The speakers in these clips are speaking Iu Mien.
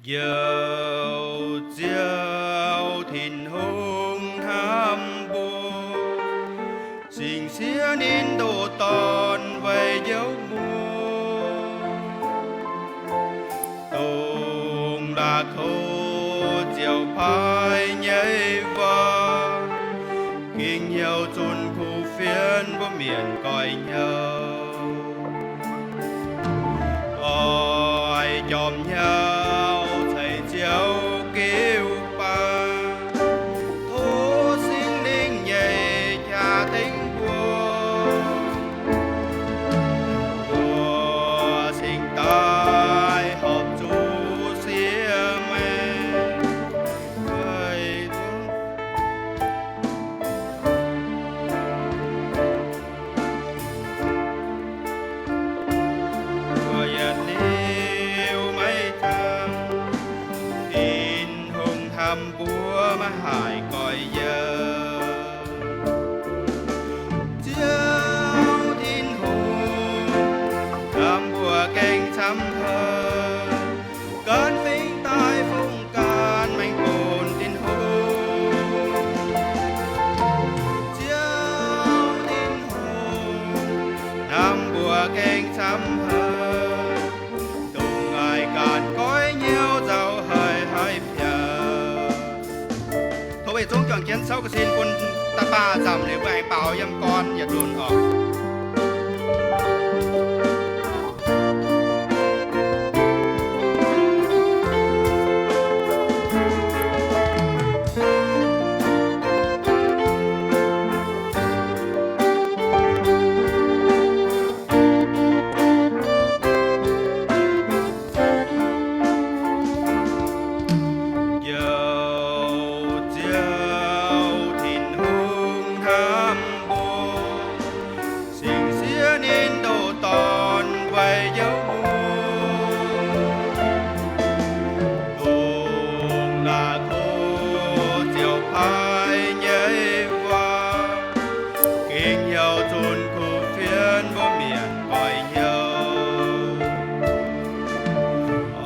Njoux Ziouv Tin-Hungh hnamv mbuo, singx siev ninh ndoh Dorn weic njoux mbuo. Dongh la'kuqv ziouc paaiv nyei waac, gengh hnyouv zunh kuv fienx mbuo mienh goiv hnyouv. Oix jorm hnyouv ceix Ziouv giuv baac, tov Singx Lingh nyei qaqv tengx mbuo, mbuo cingx daaih horpc zuqc siev maengc. Mbuo yietc liuz maiv jangx, Tin-Hungh hnamv mbuo maiv haih goiv yiem. Ziouv Tin-Hungh hnamv mbuo gengh camv haic, gan fingx daaih fongc gan maengx bun Tin-Hungh. Ziouv Tin-Hungh hnamv mbuo gengh camv haic, dongh ngaih ganh goiv hnyouv nzauh haic haih biaux. Tov mbuo yietc zungv juangc jienv souv ga'sin bun da'baah nzamc liuz mbuo aengx baaux yiem gorn yietc lunc oc. Njoux Ziouv Tin-Hungh hnamv mbuo, singx siev ninh ndoh Dorn weic njoux mbuo. Dongh la'kuqv ziouc paaiv nyei waac, gengh hnyouv zunh kuv fienx mbuo mienh goiv hnyouv.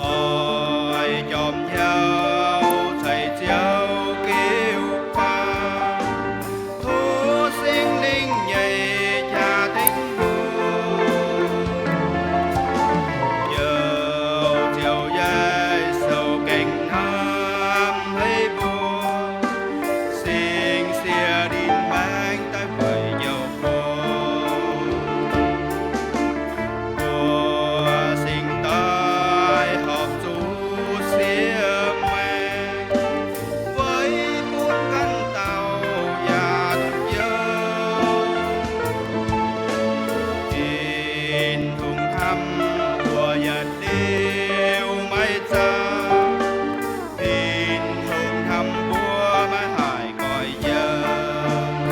Oix jorm hnyouv ceix Ziouv giuv baac, tov Singx Lingh nyei qaqv tengx mbuo, Njoux Ziouv Yesu gengh hnamv haic mbuo, singx siev ninh maengx daaih weic njoux mbuo. Mbuo cingx daaih horpc zuqc siev maengc, weic bun ganh dauh yaac duqv hnyouv. Tin-Hungh hnamv mbuo yietc liuz maiv zaah, Tin-Hungh hnamv mbuo maiv haih goiv yiem.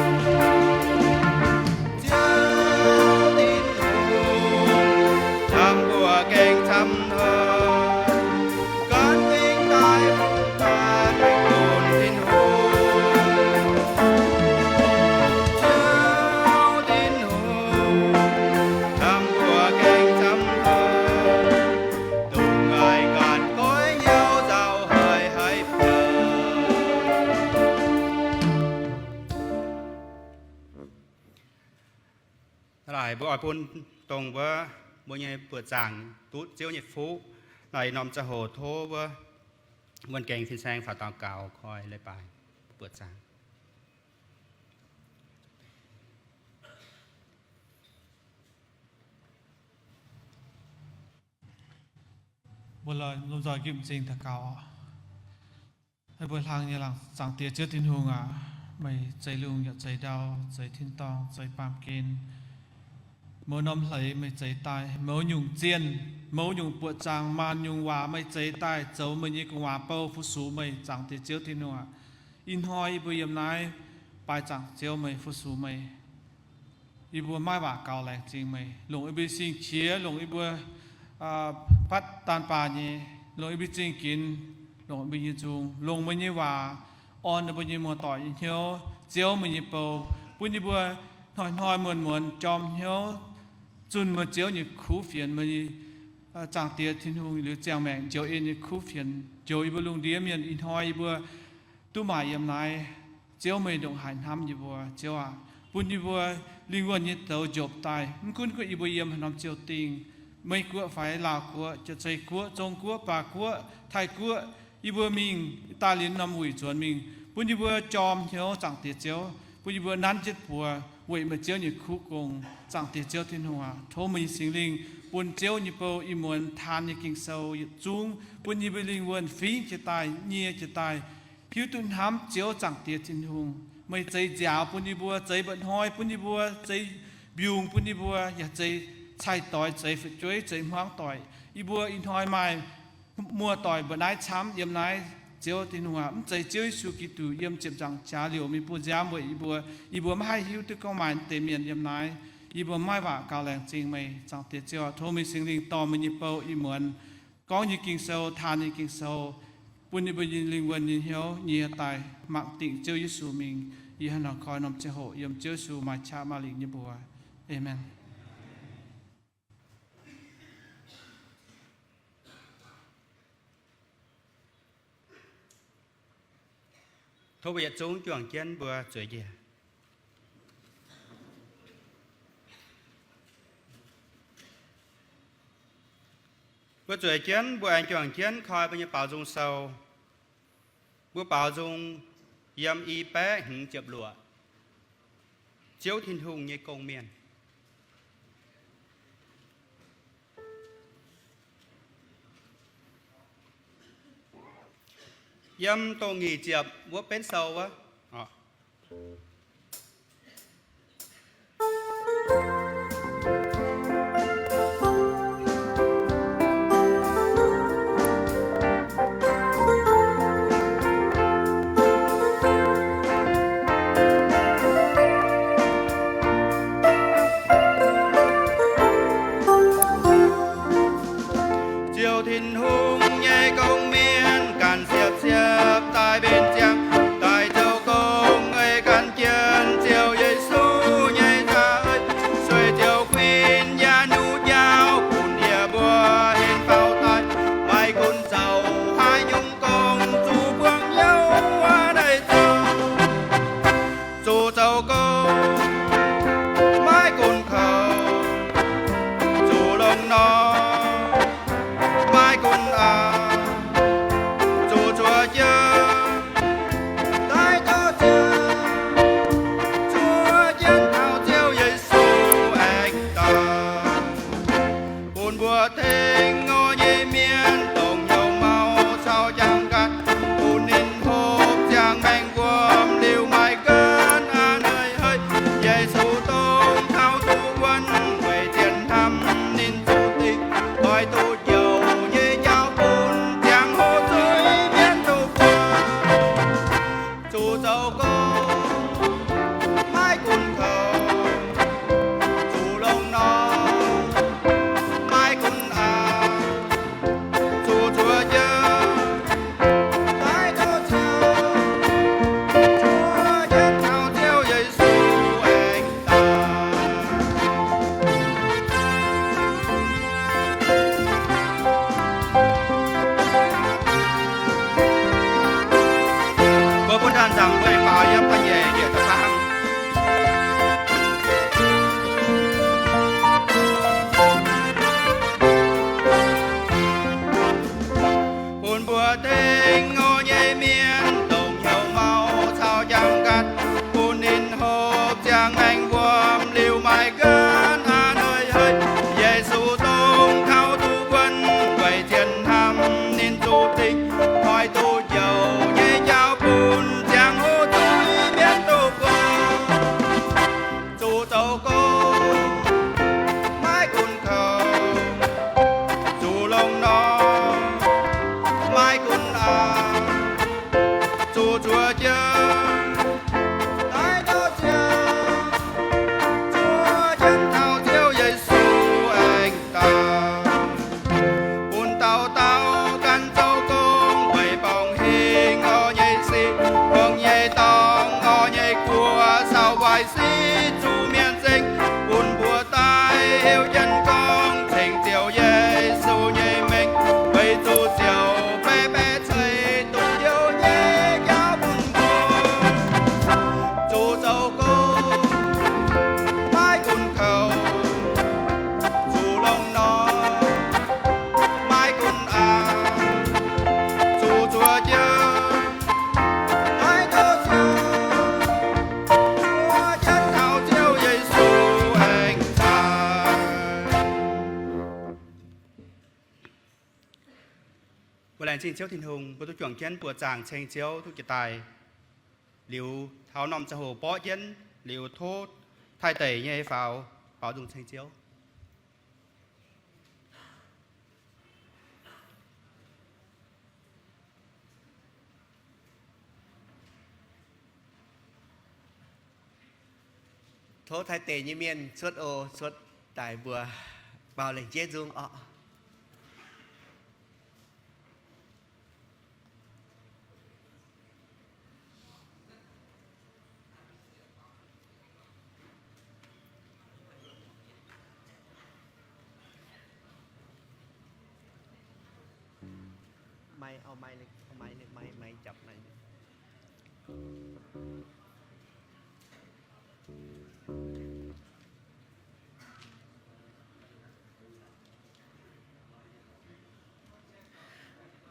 Ziouv Tin-Hungh hnamv mbuo gengh camv haic, gan fingx daaih fongc gan maengx bun Tin-Hungh. Ziouv Tin-Hungh hnamv mbuo gengh camv haic, dongh ngaih ganh goiv hnyouv nzauh haic haih biaux. Naaiv mbuo oix bun dongh wuov mbuo nyei buoqc zaangc duqv Ziouv nyei fuqv. Naaiv norm ziangh hoc tov wuov wuonh gaengh fin-saeng faaux daux gaux koi leiz-baaix buoqc zaangc. Mbuo lomh nzoih gitv m'zing daux gaux. Mbuo hlang nyei laangz, Zaangc Diex Ziouv Tin-Hungh aac, meih zeix lungh yaac zeix ndau, zeix tin-dorngh, zeix baamh gen. Mouz norm hleix meih zeix daaih, mouz nyungc zienh, mouz nyungc buoqc zaangc, maanc nyungc waac meih zeix daaih zoux meih nyei gu'nguaaz bou fu-sux meih, Zaangc Diex Ziouv Tin-Hungh aac. Ih hnoi yie mbuo yiem naaiv baaix Zaangc Ziouv meih, fu-sux meih. Yie mbuo maiv waac gaux, laengz zingh meih longc yie mbuo nyei sing-qiex, longc yie mbuo fatv daanh baah nyei, longc yie mbuo zingh ginx, longc yie mbuo nyei nzung, longc meih nyei waac orn ninh mbuo nyei muoz-doic nyei hnyouv, ziouv meih nyei bou, bun yie mbuo hnoi-hnoi muonz-muonz jorm hnyouv zunh meih Ziouv nyei kuv fienx, meih nyei Zaangc Diex Tin-Hungh, liuz ziangh maengc njoux en nyei kuv fienx, njoux yie mbuo lungh ndiev mienh. Ih hnoi yie mbuo duqv maaih yiem naaiv, Ziouv meih ndongc haaix hnamv yie mbuo, Ziouv aac, bun yie mbuo lingh wuonh nyei douz njopv daaih. Mv gunv yie mbuo yiem haaix norm ziouh dingh, Meiv Guoqv fai Laauh Guoqv, Jaav-Zei Guoqv, Zong Guoqv, Baac Guoqv, Taiv Guoqv, yie mbuo mingh daaih liuz norm wuic nzuonx mingh, bun yie mbuo jorm hnyouv, Zaangc Diex Ziouv, bun yie mbuo nanv jienv buoz weic meih Ziouv nyei kuv gong. Zaangc Diex Ziouv Tin-Hungh aac, tov meih nyei Singx Lingh bun Ziouv nyei bou ih muonz taan nyei Ging-Sou yietc zungv bun yie mbuo lingh wuonh fingx jiez daaih, nyie jiez daaih, hiuv duqv hnamv Ziouv, Zaangc Diex Tin-Hungh. Meih zeix nziaaux bun yie mbuo, zeix mba'hnoi bun yie mbuo, zeix mbiungc bun yie mbuo, yaac zeix cai-doix, zeix fu'jueiv, zeix hmuangv doic. Yie mbuo ih hnoi maaih muoz-doic mbu'naaiv camv yiem naaiv, Ziouv Tin-Hungh aac, mv zeiz Ziouv Yesu Giduc yiem ziepc nzaangc jaax liouc mingh buo nziaamv weic yie mbuo. Yie mbuo maiv haih hiuv duqv gorngv maaih deix mienh yiem naaiv. Yie mbuo maiv waac gaux laengz zingh meih, Zaangc Diex Ziouv aac. Tov meih Singx Lingh dorh meih nyei bou ih muonz gorngv nyei Ging-Sou, taan nyei Ging-Sou, bun yie mbuo nyei lingh wuonh nyei hnyouv nyie daaih mangc dingc Ziouv Yesu mingh. Yie hnangv naaiv koi norm ziangh hoc yiem Ziouv Yesu maaih qaqv maaih lingc nyei mbuox. Aamen. Tov mbuo yietc zungv juangc jienv mbuo zueiz njiec. Mbuo zueiz jienv, mbuo aengx juangc jienv koi mbuo nyei baaux nzung sou. Mbuo baaux nzung yiem i baeqv hmz ziepc luoqc, Ziouv Tin-Hungh nyei gong-mienh. Yiem dongh nyic ziepc wuov benv sou wuov. Ziouv Tin-Hungh nyei gong-mienh ganh siepv-siepv daaih mbenc ziangx, daaih zoux gong ei gan jienv Ziouv Yesu nyei za'eix, sueih ziouc kuinx yaac nuqv njaaux bun yie mbuo henv faaux daaih. Maiv gunv zoux haaix nyungc gong, zuqc buangh hnyouv wuov deix zoux. Zuqc zoux gong maiv gunv kouv, zuqc longx norm maiv gunv aqc, zuqc zuov jienv daaih zoux ziangx, zuov jienv taux Ziouv Yesu aengx daaih. Bun mbuo tengx nor nyei mienh dongh hnyouv mauv caux jangx nqaatv, bun ninh hopv ziangx maengx wuom liuz maaih nqa'haav a'hneiv haic. Yesu dongh taux duqv wuonv weic zien hnamv ninh zuqc dingc, oix duqv njoux nyei jauv bun ziangh hoc zuiz-mienv duqv buangh. Zuqc zoux gong maiv gunv kouv, zuqc longx norm maiv gunv aqc, zuqc zuov jienv daaih zoux ziangx, zuov jienv taux Ziouv Yesu aengx daaih. Mbuo bun danh nzangc mbuo baaux yiem ga'nyiec yietc da'faam. Bun mbuo tengx nor nyei mienh dongh hnyouv mauv caux jangx nqaatv, bun ninh hopv ziangx maengx wuom liuz maaih nqa'haav a'hneiv haic. Yesu dongh taux duqv wuonv weic zien hnamv ninh zuqc dingc, oix duqv njoux nyei jauv bun ziangh hoc zuiz-mienv duqv buangh. Zuqc zoux gong maiv gunv kouv, zuqc longx norm maiv gunv aqc, zuqc zuov jienv daaih zoux ziangx, zuov jienv taux Ziouv Yesu aengx daaih. Bun dauh dauh ganh zoux gong weic borngz hingh orv nyei sic, hmuangx nyei dorngx, orv nyei guoqv, caux waaic sic zuqc mienh zengc. Bun mbuo daaih heuc jienv gorngv, Ceng Ziouv Yesu Mbuo laengz zingh Ziouv Tin-Hungh, mbuo duqv juangc jienv buoqc zaangc ceng Ziouv duqv jiex daaih. Liuz taux norm ziangh hoc mborqv jienv, liuz tov taaih deic nyei faaux baaux nzung ceng Ziouv. Tov taaih deic nyei mienh cuotv oc, cuotv daaih mbuo baaux lengc jeiv nzung orqc.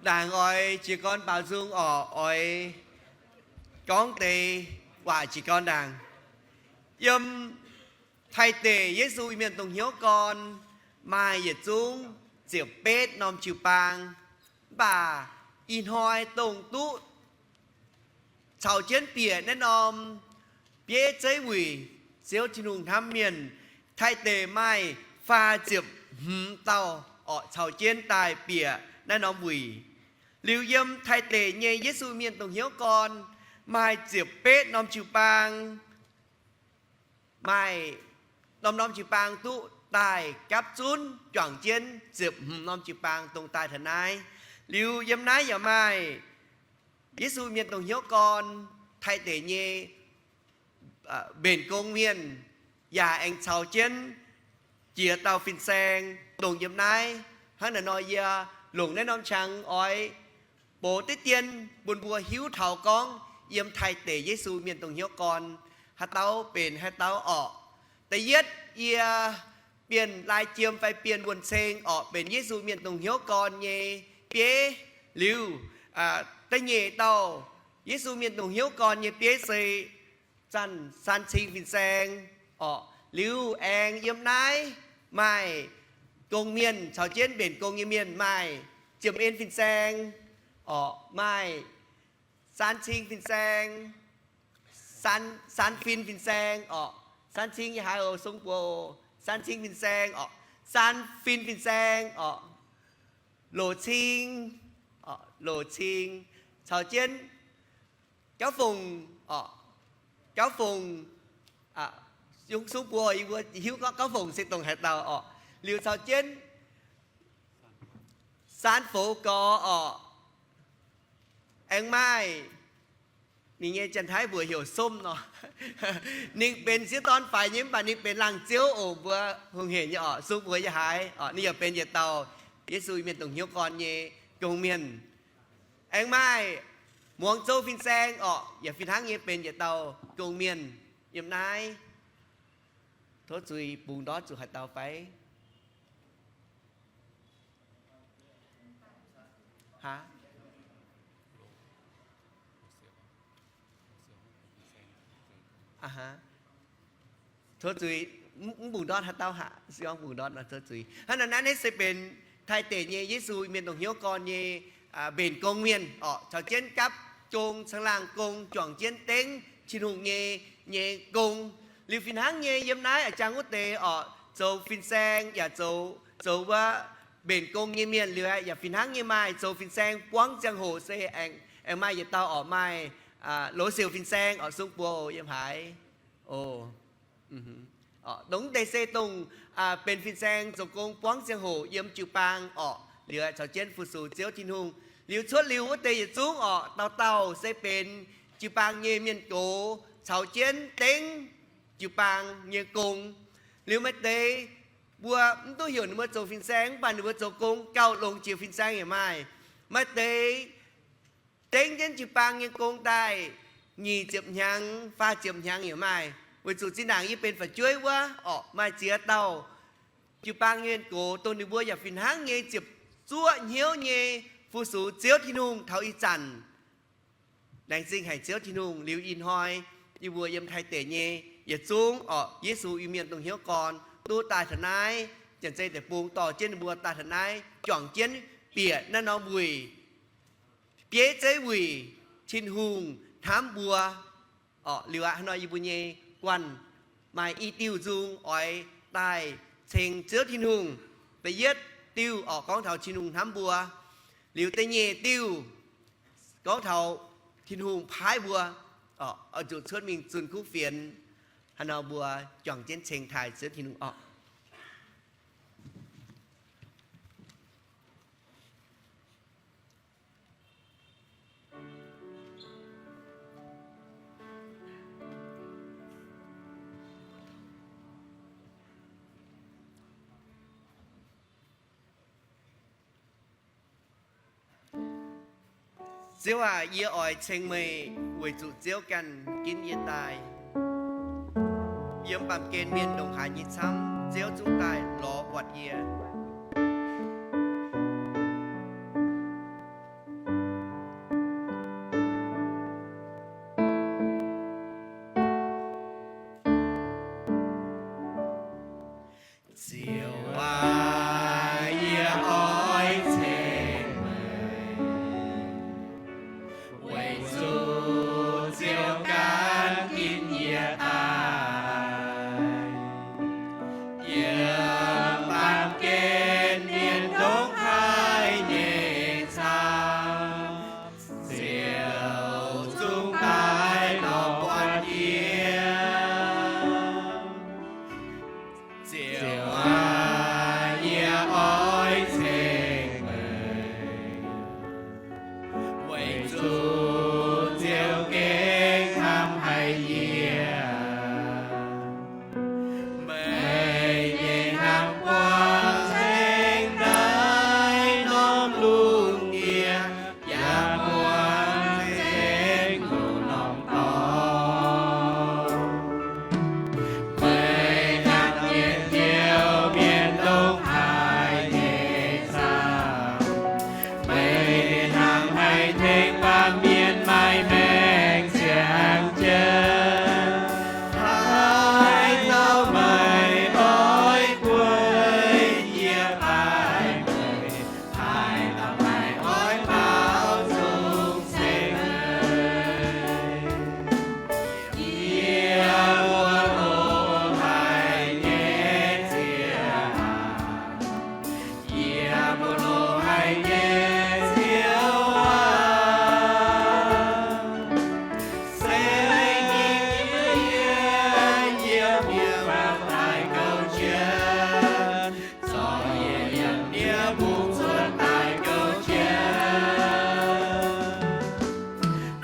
Ndaangc oix jiez gorn baaux nzung orqc, oix gorngv deix waac jiez gorn ndaangc. Yiem Taaih Deic Yesu Mienh Dongh Hnyouv Gorn maaih yietc zungv ziepc betv norm jiu-baang, mv baac ih hnoi dongh duqv caux jienv bieqc naaiv norm bieiv zeiv wuic Ziouv Tin-Hungh hnamv mienh, Taaih Deic maaih faah ziepc hmz dauh orqc caux jienv daaih bieqc naaiv norm wuic. Liuz yiem Taaih Deic nyei Yesu Mienh Dongh Hnyouv Gorn maaih ziepc betv norm jiu-baang, maaih norm-norm jiu-baang duqv daaih gapv zunv juangc jienv ziepc hmz norm jiu-baang dongh daaih taux naaiv. Liuz yiem naaiv yaac maaih Yesu Mienh Dongh Hnyouv Gorn Taaih Deic nyei mbenc gong mienh yaac aengx caux jienv jiex dauh fin-saeng dongh yiem naaiv. Hnangv naaiv nor yie longc naaiv norm qangx oix box deix dien bun mbuo hiuv taux gorngv yiem Taaih Deic Yesu Mienh Dongh Hnyouv Gorn haaix dauh benx haaix dauh orqc. Da'yietv yie Bienh Lai Jiem fai Bienh Wuonh Ceng orqc benx Yesu Mienh Dongh Hnyouv Gorn nyei bieiv. Liuz da'nyeic dauh Yesu Mienh Dongh Hnyouv Gorn nyei bieiv se Zanh San Cing Fin-Saeng orqc. Liuz aengx yiem naaiv maaih gong mienh caux jienv mbenc gong nyei mienh, maaih Jiem En Fin-Saeng orqc, maaih San Cing Fin-Saeng, San Fin Fin-Saeng orqc. San Cing yie haiz oc, sung buoz oc. San Cing Fin-Saeng orqc, San Fin Fin-Saeng orqc, Loc Cing, Loc Cing caux jienv Gauv Fongc orqc. Gauv Fongc, yungz sung buoz yie mbuo hiuv gorngv Gauv Fongc se dongh haaix dauh orqc. Liuz caux jienv San Foux Gorx orqc. Aengx maaih ninh nyei janx-taiv mbuox heuc Somv nor. Ninh benx sieqv dorn faix nyei mv baac ninh benx laangh ziouv oc, mbuo hungh henc nyei orqc. Sung buoz yie haiz orqc, ninh yaac benx yietc dauh Yesu Mienh Dongh Hnyouv Gorn nyei gong mienh. Aengx maaih Muangz Zou Fin-Saeng orqc, yaac fih hnangv nyei benx yietc dauh gong mienh yiem naaiv. Tov zuiz bungx ndortv zuqc haaix dauh fai? Tov zuiz, mv bungx ndortv haaix dauh haic, se gorngv bungx ndortv nor tov zuiz. Hnangv naaiv, naaiv se benx Taaih Deic nyei Yesu Mienh Dongh Hnyouv Gorn nyei mbenc gong mienh orqc, caux jienv gapv gong, caangh laangh gong, juangc jienv dengv Tin-Hungh nyei, nyei gong. Liuz fih hnangv nyei yiem naaiv a'jang wuov deix orqc, zoux fin-saeng yaac zoux, zoux wuov mbenc gong nyei mienh liuz aqv, yaac fih hnangv nyei maaih zoux fin-saeng buangv ziangh hoc se aengx, aengx maaih yietc dauh orqc, maaih Loz Siouc Fin-Saeng orqc, sung buoz yiem haaix oc. Dongh deix se dongh benx fin-saeng zoux gong buangv ziangh hoc yiem jiu-baang orqc, liuz caux jienv fu-sux Ziouv Tin-Hungh. Liuz cuotv liuz wuov deix yietc zungv orqc, dauh dauh se benx jiu-baang nyei mienh gox caux jienv dengv jiu-baang nyei gong. Liuz maaih deix mbuo mv duqv heuc ninh mbuo zoux fin-saeng, mv baac ninh mbuo zoux gong gauh longx jiex fin-saeng yaac maaih. Maaih deix dengv jienv jiu-baang nyei gong daaih nyic ziepc hnyangx, faah ziepc hnyangx yaac maaih. Weic zuqc zinh ndaangc yie benx fu'jueiv wuov orqc, maaih ziex dauh jiu-baang nyei mienh gox dongh ninh mbuo yaac fih hnangv nyei ziepc zuoqv hnyouv nyei fu-sux Ziouv Tin-Hungh taux ih zanc. Laengz zingh haic Ziouv Tin-Hungh. Liuz ih hnoi yie mbuo yiem Taiv deic nyei yietc zungv orqc, Yesu Iu-Mienh dongh hnyouv gorn duqv daaih taux naaiv, Janx-Zei Deic-Bung dorh jienv ninh mbuo daaih taux naaiv, juangc jienv bieqc naaiv norm wuic. jeiv zeiv wuic Tin-Hungh hnamv mbuo. Orqc, liuz aqv, hnangv nor yie mbuo nyei guanh maaih i diuh nzung oix daaih ceng Ziouv Tin-Hungh. Da'yietv diuh orqc, gorngv taux Tin-Hungh hnamv mbuo. Liuz da'nyeic diuh gorngv taux Tin-Hungh paaiv mbuo. Orqc, oix zuqc cuotv mingh zunh kuv fienx. Hnangv nor mbuo juangc jienv ceng taaih Ziouv Tin-Hungh orqc. Ziouv aac, yie oix ceng meih weic zuqc Ziouv ganh ginv yie daaih. Yiem baamh gen mienh ndongc haaix nyei camv, Ziouv zungv daaih lorz buatc yie. Ziouv aac, yie oix ceng meih, weic zuqc Ziouv ganh ginv yie daaih. Yiem baamh gen mienh ndongc haaix nyei camv, Ziouv zungv daaih lorz buatc yie. Ziouv aac, yie oix ceng meih, weic zuqc Ziouv gengh hnamv haic yie. Meih nyei hnamv buangh nzengc naaiv norm lungh ndiev, yaac buangh nzengc mbuo norm dorngx. Meih hnamv mienh njoux mienh ndongc haaix nyei camv. Meih hnangv haih tengx baamh mienh maaih maengc ziangh jienv. Haaix dauh meih oix guei, yie baaix meih. Haaix dauh meih oix baaux nzung ceng meih. Yie mbuo loz-haic nyei Ziouv aac, yie mbuo loz-haic nyei Ziouv aac, se yie, yie mbuo daaih gouv jienv, zorqv yie yiem ndiev mungv cuotv daaih gouv jienv.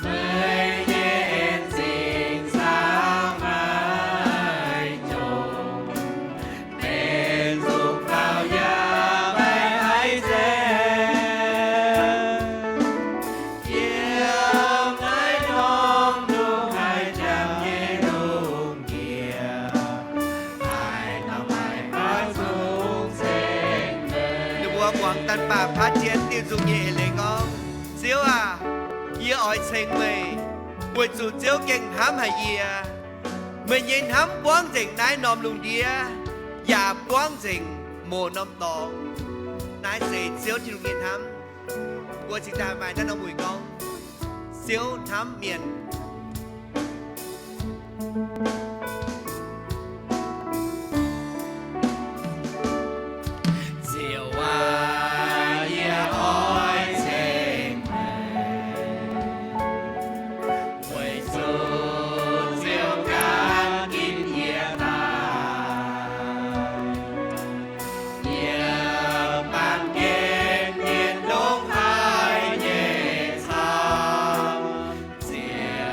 Meih nyei en zingh camv maiv jomc, benx zuqc faaux yaac maiv haih nzengc. Yiem naaiv norm ndongc haaix jangx nyei lungh ndiev, haaix dauh meih oix zungv ceng meih. Ninh mbuo muangx daaih baac paatv jienv diuh nzung nyei eix leiz gorngv, Ziouv aac, yie oix ceng meih, weic zuqc Ziouv gengh hnamv haic yie. Meih nyei hnamv buangv nzengc naaiv norm lungh ndiev, yaac buangv nzengc mouz norm dorngx. Naaiv se Ziouv Tin-Hungh nyei hnamv. Mbuo cingx daaih maaih naaiv norm wuic gorngv, Ziouv hnamv mienh. Ziouv aac, yie oix ceng meih, weic zuqc Ziouv ganh ginv yie daaih. Yiem baamh gen mienh ndongc haaix nyei camv, Ziouv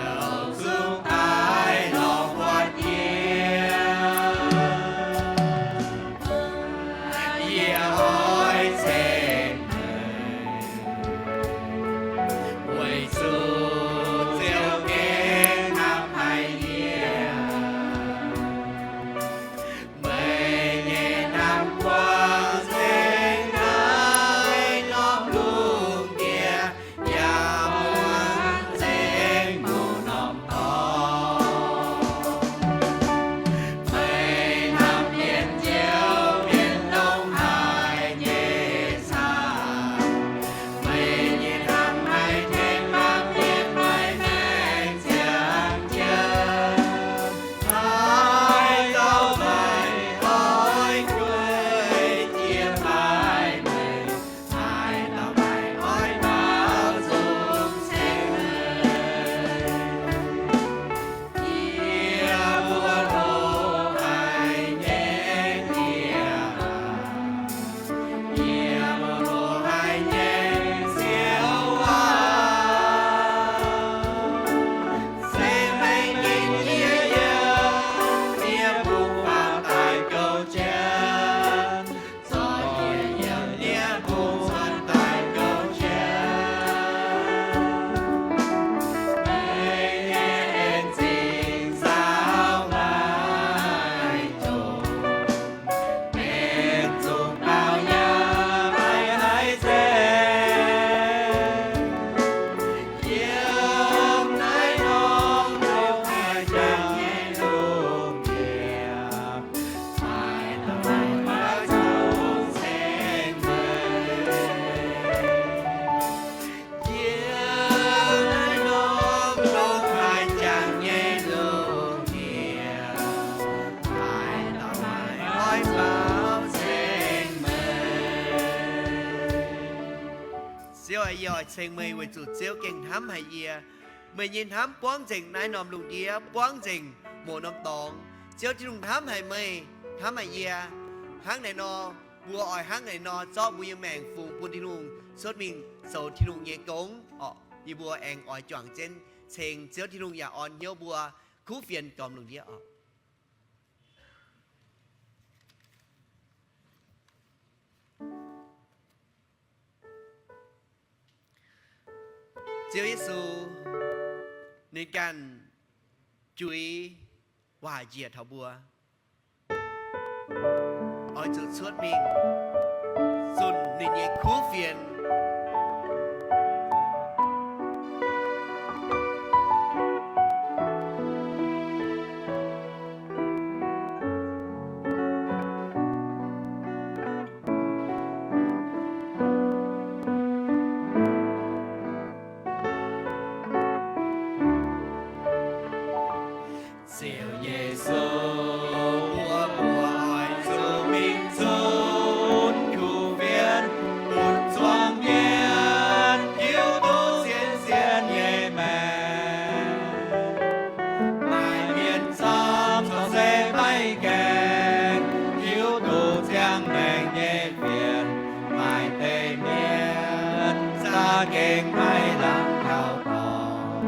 Yie oix ceng meih weic zuqc Ziouv gengh hnamv haic yie. Meih nyei hnamv buangv nzengc naaiv norm lungh ndiev, buangv nzengc mouz norm dorngx. Ziouv Tin-Hungh hnamv haic meih, hnamv haic yie. Hnangv naaiv nor, mbuo oix hnangv naaiv nor zorqv mbuo nyei maengc fungx bun Tin-Hungh cuotv mingh zoux Tin-Hungh nyei gong orqc. Yie mbuo aengx oix juangc jienv ceng, Ziouv Tin-Hungh yaac orn hnyouv mbuo kuv fienx gormx lungh ndiev orqc. Ziouv Yesu, ninh ganh juix waac njiec taux mbuo, oix zuqc cuotv mingh zunh ninh nyei kuv fienx. Ziouv Yesu, mbuo, mbuo oix zuqc mingh zunv kuv fienx, bun zuangx mienh hiuv duqv zien-zien nyei maengc. Maaih mienh camv corc se maiv gaengh hiuv duqv ziangh maengc nyei fienx. Maaih deix mienh za'gengh maiv lamh kaux dorngx.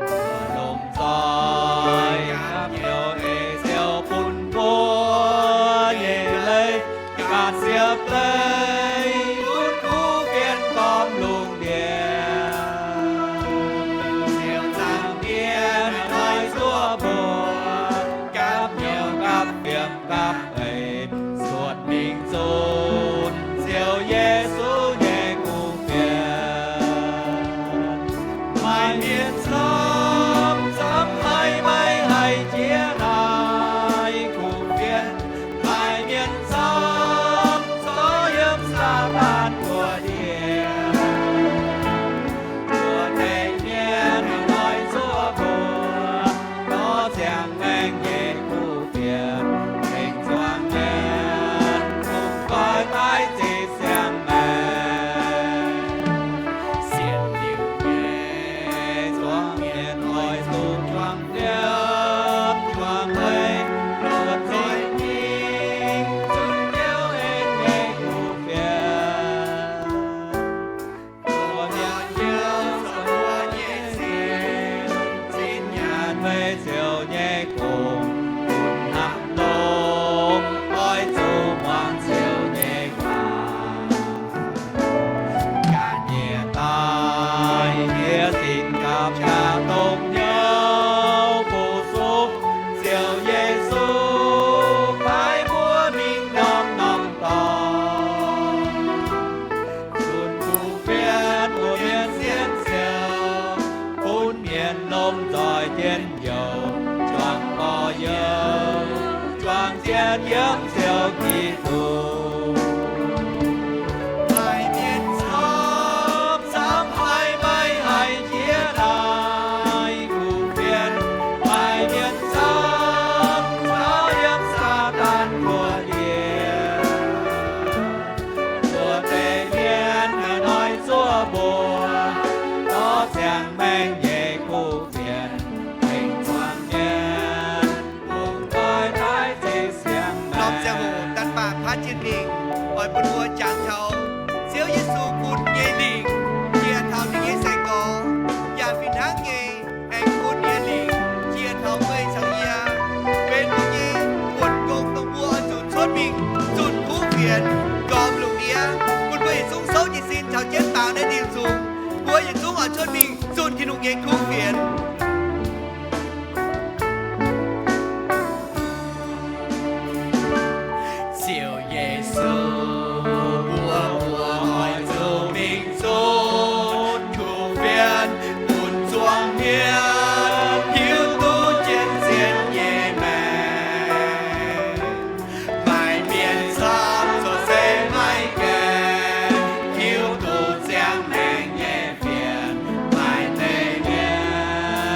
Mbuo lomh nzoih gapv hnyouv ei Ziouv bun mbuo nyei leiz, ganh siepv leiz bun kuv fienx gormx lungh ndiev. Ziouv zaangc Diex, hnoi-hnoi zuov mbuo gapv hnyouv gapv fienx gapv eix, cuotv mingh zunv Ziouv Yesu nyei kuv fienx. Maaih mienh camv, camv haic maiv haih jiex naaiv kuv fienx. Maaih mienh camv corc yiem Saadaan buoz-ndiev. Mbuo deix mienh hnoi-hnoi zuov mbuo dorh ziangh maengc nyei kuv fienx, tengx zuangx mienh longc doix-daaih zeix siang-maengc. Sienx liuz nyei zuangx mienh oix zuqc juangc yiem juangc leiz, luoqc zoih mingh zunh Ziouv en nyei kuv fienx. Mbuo mienh hiuv duqv mbuo nyei sin, zinh nyaanh meih Ziouv nyei gong, bun hnamv longx oix zuqc muangx Ziouv nyei waac. Ganh nyie daaih diev sin gapv qaqv dongh hnyouv fu-sux Ziouv Yesu, paaiv mbuo mingh norm-norm dorngx, zunh kuv fienx mbuo mienh sienx Ziouv, bun mienh lomh nzoih njien-youh, juangc gorx-youz, juangc zien yiem Ziouv Giduc. Maaih mienh camv, camv haic maiv haih jiex naaiv kuv fienx. Maaih mienh camv, camv yiem Saadaan buoz-ndiev. Mbuo deix mienh hnoi-hnoi zuov mbuo dorh ziangh maengc nyei kuv fienx, tengx zuangx mienh longc doix-daaih zeix siang-maengc. Norm ziangh hoc daaih baac paaiv jienv mingh, oix bun mbuo jangx taux Ziouv Yesu bun nyei lingc njiec taux ninh nyei sai-gorx, yaac fih hnangv nyei aengx bun nyei lingc njiec taux meih caux yie, benx mbuo nyei buonc gong dongh mbuo oix zuqc cuotv mingh zunh kuv fienx gormx lungh ndiev. Bun mbuo yietc zungv souv jiez sin caux jienv baaux naaiv diuh nzung. Mbuo yietc zungv oix cuotv mingh zunh Tin-Hungh nyei kuv fienx. Ziouv Yesu, mbuo, mbuo oix zuqc mingh zunh kuv fienx, bun zuangx mienh hiuv duqv zien-zien nyei maengc. Maaih mienh camv corc se maiv gaengh hiuv duqv ziangh maengc nyei fienx. Maaih deix mienh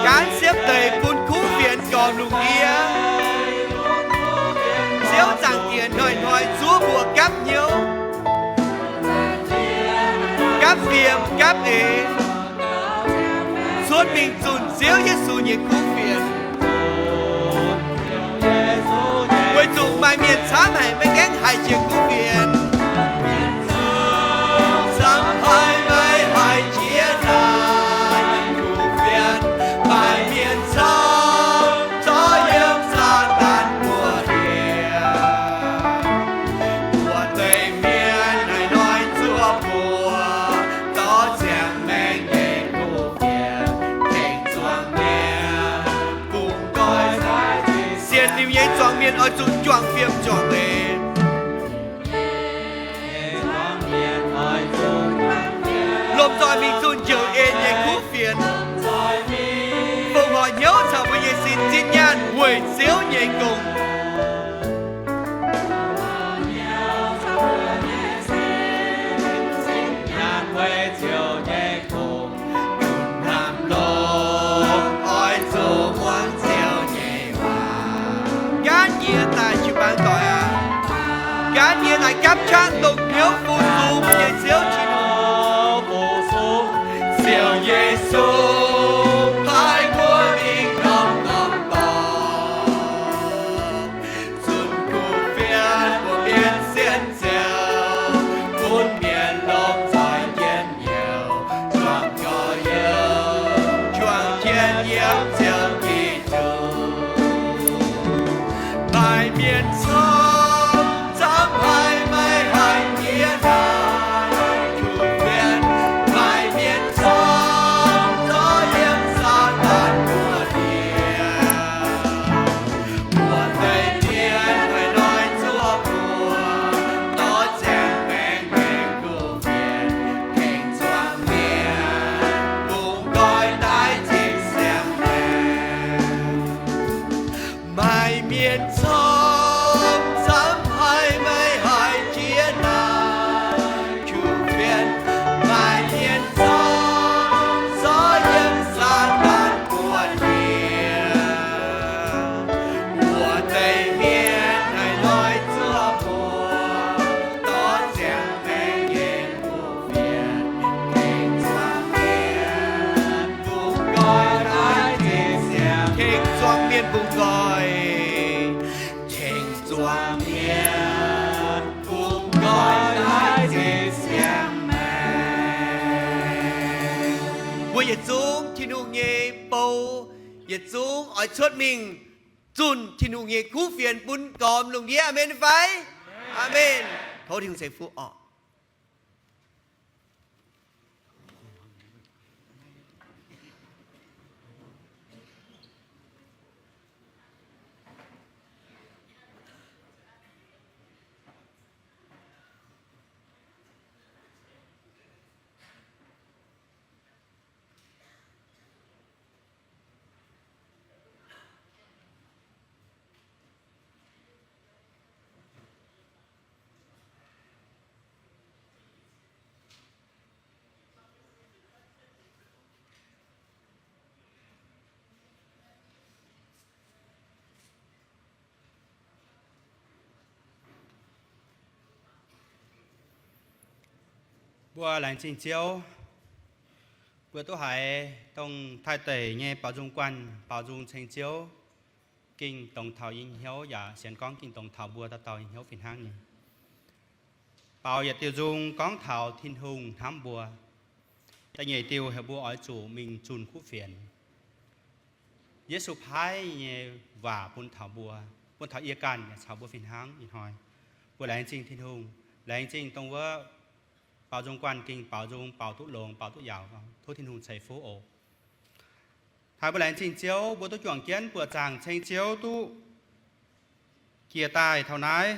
gaanv siepv deix bun kuv fienx gormx lungh ndiev. Ziouv Zaangc Diex hnoi-hnoi zuov mbuo gapv hnyouv, gapv fiem gapv eix, cuotv mingh zunh Ziouv Yesu nyei kuv fienx. Weic zuqc maaih mienh camv haic maiv gaengh haiz jiex kuv fienx. Camv haic maiv haiz jiex naaiv kuv fienx. Maaih mienh camv zorqv yiem Saadaan buoz-ndiev. Wuov deix mienh naaiv hnoi zuov mbuo dorh ziangh maengc nyei kuv fienx tengx zuangx mienh. Bungx nqoi sienx liuz nyei zuangx mienh oix zuqc juangc fiem juangc eix. Lomh nzoih mingh zunh njoux en nyei kuv fienx. Fongc horc hnyouv caux mbuo nyei sin zipv nyaanh weic Ziouv nyei gong. Hnamv longx oix zuqc muangx Ziouv nyei waac. Gaanv jiex daaih jiu-baang doic aac, gaanv jiex daaih gapv qaqv dongh hnyouv fu-sux nyei Ziouv Tin-Hungh. Ziouv Yesu paaiv mbuo mingh norm-norm dorngx, zunh kuv fienx mbuox mienh sienx Ziouv, bun mienh lomh nzoih njien-youh, juangc gorx-youz, juangc jienv yiem Ziouv Giduc. Maaih mienh camv, camv haic maiv haiz jiex naaiv kuv fienx. Maaih mienh camv zorqv yiem Saadaan buoz-ndiev. Wuov deix mienh hnoi-hnoi zuov mbuo dorh ziangh maengc nyei kuv fienx tengx zuangx mienh, bungx nqoi daaih zipv siang-maengc. Maaih mienh camv, camv haic maiv haiz jiex naaiv kuv fienx. Maaih mienh camv zorqv yiem Saadaan buoz-ndiev. Wuov deix mienh hnoi-hnoi zuov mbuo dorh ziangh maengc nyei kuv fienx tengx zuangx mienh, bungx nqoi daaih zipv siang-maengc. Tengx zuangx mienh bungx nqoi, tengx zuangx mienh bungx nqoi daaih zipv siang-maengc. Mbuo yietc zungv Tin-Hungh nyei bou, yietc zungv oix cuotv mingh zunh Tin-Hungh nyei kuv fienx bun gormx lungh ndiev. Aamen fai? Aamen. Tov Tin-Hungh ceix fuqv orqc. Mbuo laengz zingh Ziouv. Mbuo duqv haiz dongh Taaih Deic nyei baaux nzung guanh, baaux nzung ceng Ziouv, ging dongh taux yie nyei hnyouv yaac sienx gorngv ging dongh taux mbuo dauh dauh nyei hnyouv fih hnangv nyei. Baaux yietc diuh nzung gorngv taux Tin-Hungh hnamv mbuo. Da'nyeic diuh heuc mbuo oix zuqc mingh zunh kuv fienx. Yesu paaiv nyei waac bun taux mbuo, bun taux yie ganh yaac caux mbuo fih hnangv ih hnoi. Mbuo laengz zingh Tin-Hungh, laengz zingh dongh wuov baaux nzung guanh ging baaux nzung, baaux duqv longx, baaux duqv yaauc. Tov Tin-Hungh ceix fuqv oc. Taaih mbuo laengz zingh Ziouv, mbuo duqv juangc jienv buoqc zaangc ceng Ziouv duqv jiex daaih taux naaiv.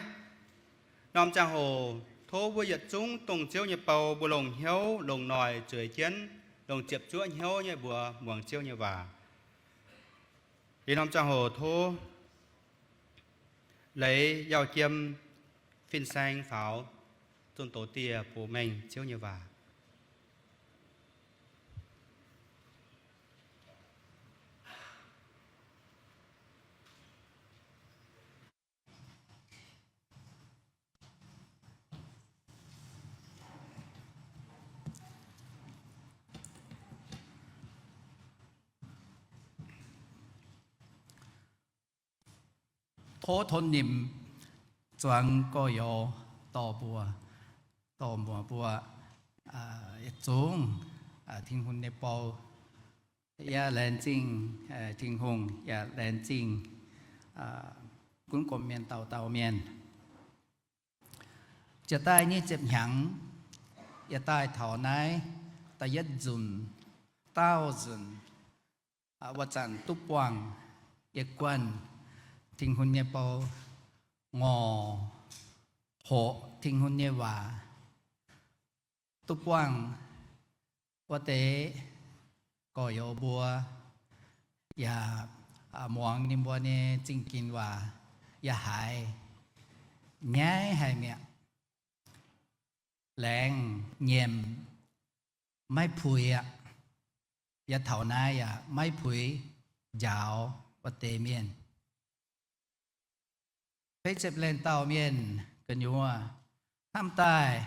Norm ziangh hoc tov mbuo yietc zungv dongh Ziouv nyei bou, mbuo longc hnyouv, longc noic zueiz jienv, longc ziepc zuoqv hnyouv nyei mbuox muangx Ziouv nyei waac. Ih norm ziangh hoc tov leiz yauh jiem fin-saeng faaux zunh doz dieh bun mengh Ziouv nyei waac. Tov tov nimc zuangx gorx-youz dorh mbuo, dorh mbuo, mbuo yietc zungv Tin-Hungh nyei bou yaac laengz zingh Tin-Hungh, yaac laengz zingh gunv gorqv-mienh dauh dauh mienh. Jiex daaih nyic ziepc hnyangx, yaac daaih taux naaiv da'yietv nzunc, daauh nzunc, wuov zanc duqv buangh yie guanh Tin-Hungh nyei bou, ngorc hoqc Tin-Hungh nyei waac, duqv buangh wuov deix gorx-youz mbuo, yaac muangx ninh mbuo nyei zingh ginx waac, yaac haiz nyaiv haic mi'aqv. Laengz nyiemc, maiv puix aqv. Yaac taux naaiv yaac maiv puix njaaux wuov deix mienh. Feix ziepc lengh dauh mienh gu'nyuoz hnamv daaih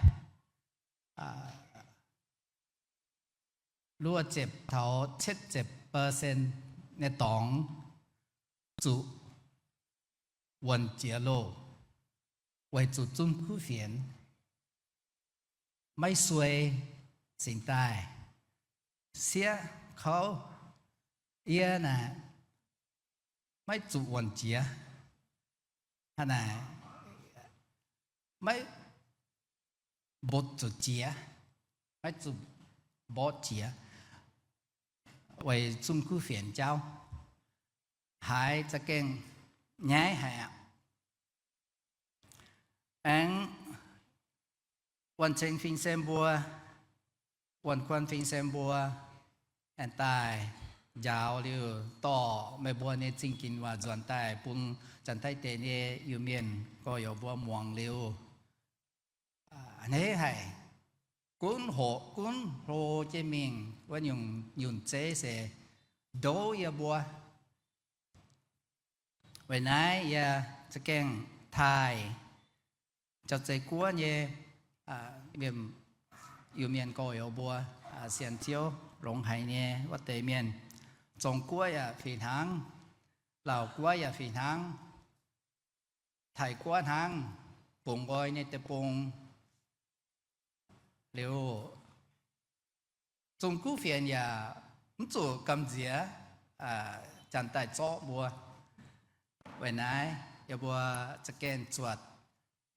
luo ziepc taux cietv ziepc percent nyei dorngx zuqc wuonc jiex loh, weic zuqc zungv kuv fienx, maiv suei, cingx daaih sieqv kouv, yie naaic maiv zuqc wuonc jiex, hnangv naaic maiv mbotv zuqc jiex, maiv zuqc mborqv jiex, weic zungv kuv fienx jauv, haiz za'gengh nyaiv haic aqv. Aengx wuonh ceng fin-saeng mbuo, wuonh guanh fin-saeng mbuo aengx daaih njaaux liuz dorh meih mbuo nyei zingh ginx waac nzuonx daaih bun Janx-Taiv deic nyei Iu-Mienh gorx-youz mbuo muangx liuz, a'hneiv haic, gunv hoqc gunv hlo jienv mingh wuov nyungc nyunc zeiv se ndouv yie mbuo. Weic naaiv yie za'gengh taaih Jauv-Zei Guoqv nyei Iu-Mienh gorx-youz mbuo, sienx Ziouv longx haic nyei wuov deix mienh, Zong-Guoqv yaac fih hnangv, Laauh Guoqv yaac fih hnangv, Taiv Guoqv hnangv, bungx nqoi nyei deic-bung. Liuz, zungv kuv fienx yaac mv zuqc gamh nziex janx daaih zorqv mbuo. Weic naaiv yie mbuo za'gengh zuotc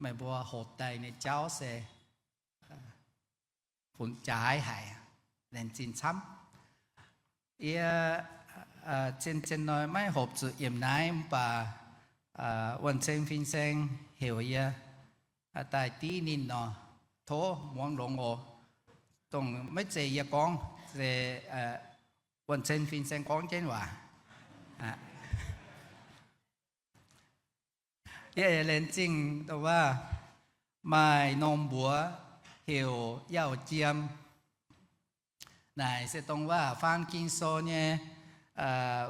meih mbuo hoqc daaih nyei jauv se funx jaaix haic, laengz zingh camv. Yie zien-zien hnoi maiv hopv zuqc yiemc naaiv mv baac wuonh ceng fin-saeng heuc yie daaih div ninh nor, tov muangx longx oc. Dongh maiv zeiz yie gorngv, se wuonh ceng fin-saeng gorngv jienv waac. Yie laengz zingh dongh waac maaih norm mbuox heuc Yaauh Jiem. Naaic se dongh waac faan Ging-Sou nyei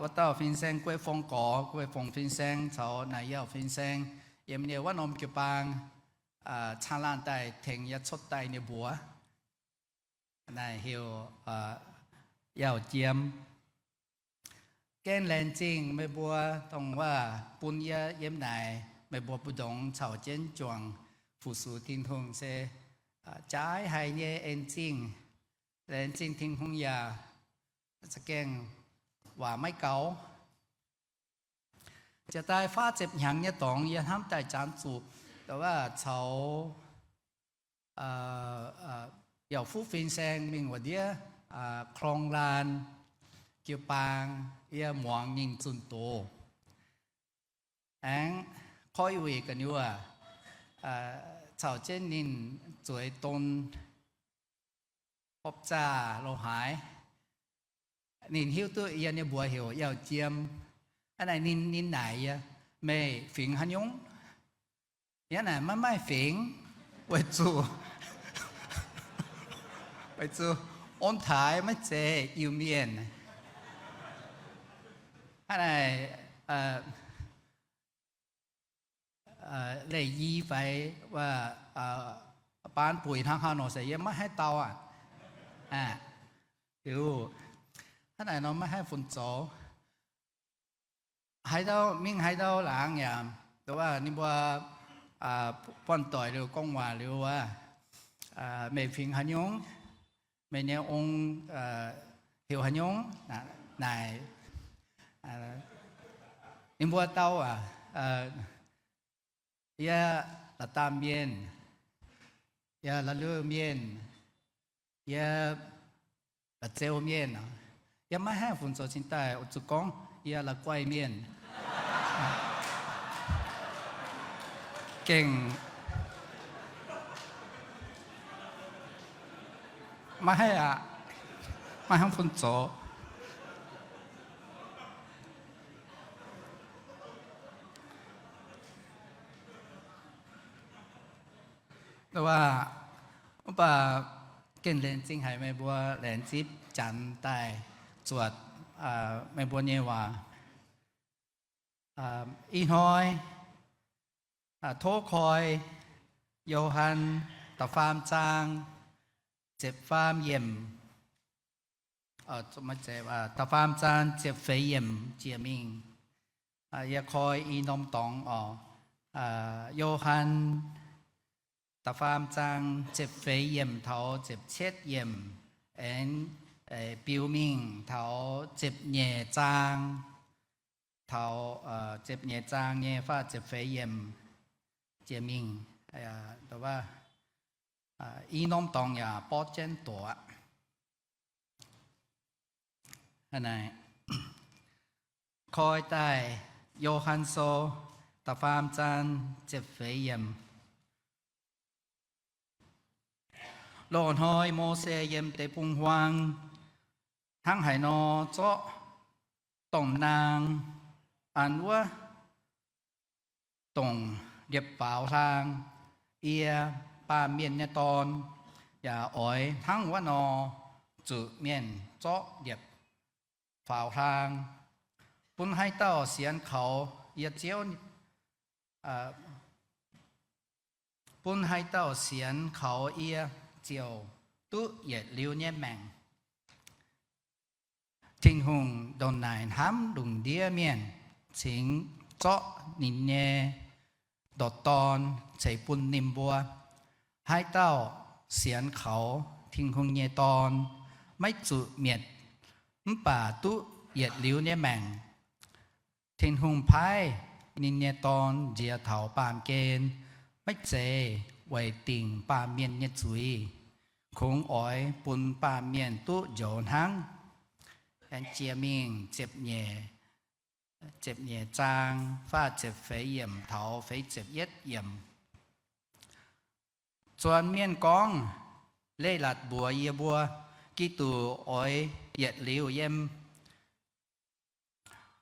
wuov dauh fin-saeng Guei Fong Gorx, Guei Fong fin-saeng caux naaic Yaauh fin-saeng yiem nyei wuov norm jiu-baang caangh laanh daaih tengx yie cuotv daaih nyei mbuox. Naaic heuc Yaauh Jiem. Gengh laengz zingh meih mbuo dongh waac bun yie yiem naaic, meih mbuo mbu'ndongx caux jienv juangc fu-sux Tin-Hungh se jaaix haic nyei en zingh. Laengz zingh Tin-Hungh yaac za'gengh waac maiv gaux. Jiex daaih faah ziepc hnyangx nyei dorngx yie hnamv daaih janx zuqc dongh waac caux Yaauh Fuqv fin-saeng mingh wuov ndiev Klong Laan jiu-baang, yie muangx ninh zunh doz. Aengx koiv wuic gu'nyuoz caux jienv ninh zueiz don hopv zaah lo haaix. Ninh hiuv duqv yie nyei mbuox heuc Yaauh Jiem. Hnangv naaic ninh, ninh naaic yie, meih fingx haaix nyungc? Yie naaic, maiv maaih fingx, weic zuqc, weic zuqc ong-taaix maiv zeiz Iu-Mienh. Hnangv naaic, leih i faix baan buic hnangv haaix nor se yie maiv haih dau aqv. Liuz, hnangv naaic nor maiv haih fun zoux. Haaix dauh mingh haaix dauh laangz yaac Ninh mbuo buangh doic liuz gorngv waac liuz wuov, meih fingx haaix nyungc? Meih nyei ong heuc haaix nyungc? Naaic, ninh mbuo dau aac, yie La'damh Mienh, yie La'luv Mienh, yie La'zeu Mienh. Yie maiv haih fungc zoux cingx daaih oix zuqc gorngv yie La'guaih Mienh. Gengh maiv haih aqv, maiv hnangv fungc zoux. Mv baac gengh laengz zingh haic meih mbuo laengz zipv janx daaih zuotc meih mbuo nyei waac. Ih hnoi tov koi Yo^han da'faam zaang ziepc faam yiemc, da'faam zaang ziepc feix yiemc jiex mingh. Yie koi i norm dorngx oc. Yo^han da'faam zaang ziepc feix yiemc taux ziepc cietv yiemc, aengx biux mingh taux ziepc nyeic zaang, taux ziepc nyeic zaang nyei fai ziepc feix yiemc jiex mingh. I norm dorngx yaac borv jienv doqc aqv. Koi daaih Yo^han Sou da'faam zaang ziepc feix yiemc. Loz-hnoi Mose yiem deic-bung-huaang hnangv haaix nor zorqv domh naang an wuov dongc liepc faaux hlaang, yie, Baamh Mienh nyei Dorn, yaac oix hnangv wuov nor zuqc mienh zorqv liepc faaux hlaang, bun haaix dauh sienx kaux yie Ziouv, bun haaix dauh sienx kaux yie ziouc duqv yietc liuz nyei maengc. Tin-Hungh ndongc naaic hnamv lungh ndiev mienh, cingx zorqv ninh nyei ndoqc Dorn ceix bun ninh mbuo. Haaix dauh sienx kaux Tin-Hungh nyei Dorn maiv zuqc mietc, mv baac duqv yietc liuz nyei maengc. Tin-Hungh paaiv ninh nyei Dorn nziex taux baamh gen maiv zeiz weic dingc baamh mienh nyei zuiz, kungx oix bun baamh mienh duqv njoux hnangv. Aengx jiex mingh ziepc nyeic zaang faah ziepc feix yiemc taux feix ziepc yietv yiemc. Zuonx mienh gorngv, Leiz-latc mbuox yie mbuo, Giduc oix yietc liuz yiem.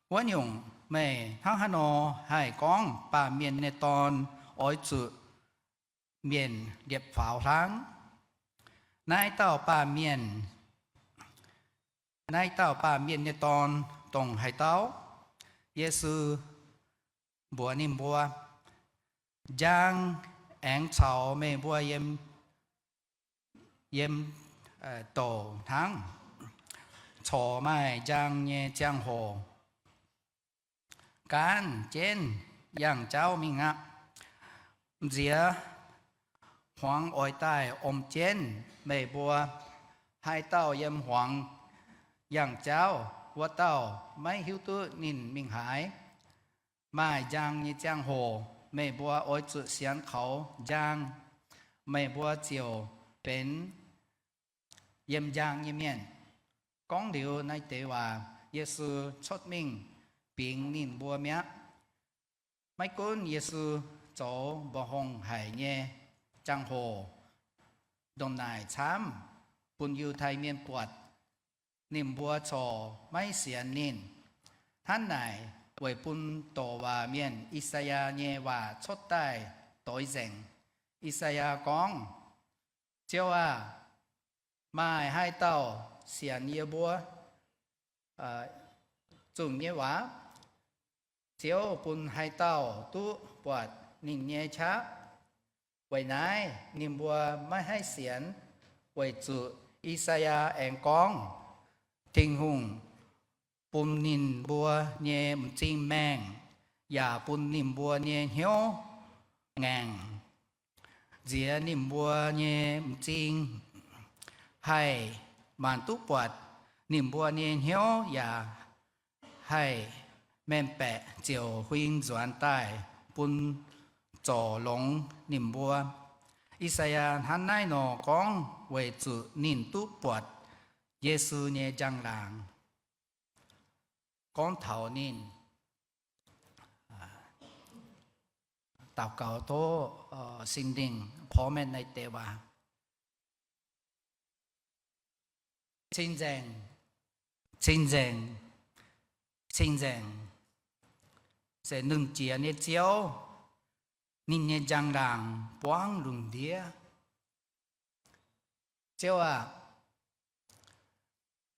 Wuov nyungc, meih hnangv haaix nor haih gorngv Baamh Mienh nyei Dorn oix zuqc mienh liepc faaux hlaang? Naaiv dauh baamh mienh, naaiv dauh Baamh Mienh nyei Dorn dongh haaix dauh? Yesu mbuox ninh mbuo, Njang aengx caux meih mbuo yiem, yiem douc hnangv, corc maaih njang nyei ziangh hoc. Gaanv jienv yangh jauv mingh aqv. Nziex hmuangx oix daaih om jienv meih mbuo. Haaix dauh yiem hmuangx yangh jauv, wuov dauh maiv hiuv duqv ninh mingh haaix. Maaih njang nyei ziangh hoc meih mbuo oix zuqc sienx kaux njang, meih mbuo ziouc benx yiem njang nyei mienh. Gorngv liuz naaiv deix waac, Yesu cuotv mingh bingx ninh mbuo mi'aqv. Maiv gunv Yesu zoux mba'hongh haic nyei ziangh hoc ndongc naaic camv bun Yiutai Mienh buatc, ninh mbuo corc maiv sienx ninh. Hnangv naaic weic bun douc waac mienh I^saa^yaa nyei waac cuotv daaih doix nzengc. I^saa^yaa gorngv, Ziouv aah! Maaih haaix dauh sienx yie mbuo zungh nyei waac? Ziouv bun haaix dauh duqv buatc ninh nyei qaqv? Weic naaiv ninh mbuo maiv haih sienx, weic zuqc I^saa^yaa aengx gorngv, Tin-Hungh bun ninh mbuo nyei m'zing maengh yaac bun ninh mbuo nyei hnyouv ngaengc, nziex ninh mbuo nyei m'zing, haih maanc duqv buatc ninh mbuo nyei hnyouv, yaac haih mengh baeqc ziouc huing nzuonx daaih bun zorc longx ninh mbuo. I^saa^yaa hnangv naaiv nor gorngv weic zuqc ninh duqv buatc Yesu nyei njang-laangc. Gorngv taux ninh daux gaux tov Singx Lingh porv mengh naaiv deix waac. Cing-nzaengc, cing-nzaengc, cing-nzaengc, se Nernh Jiex nyei Ziouv, ninh nyei njang-laangc buangv lungh ndiev. Ziouv aah!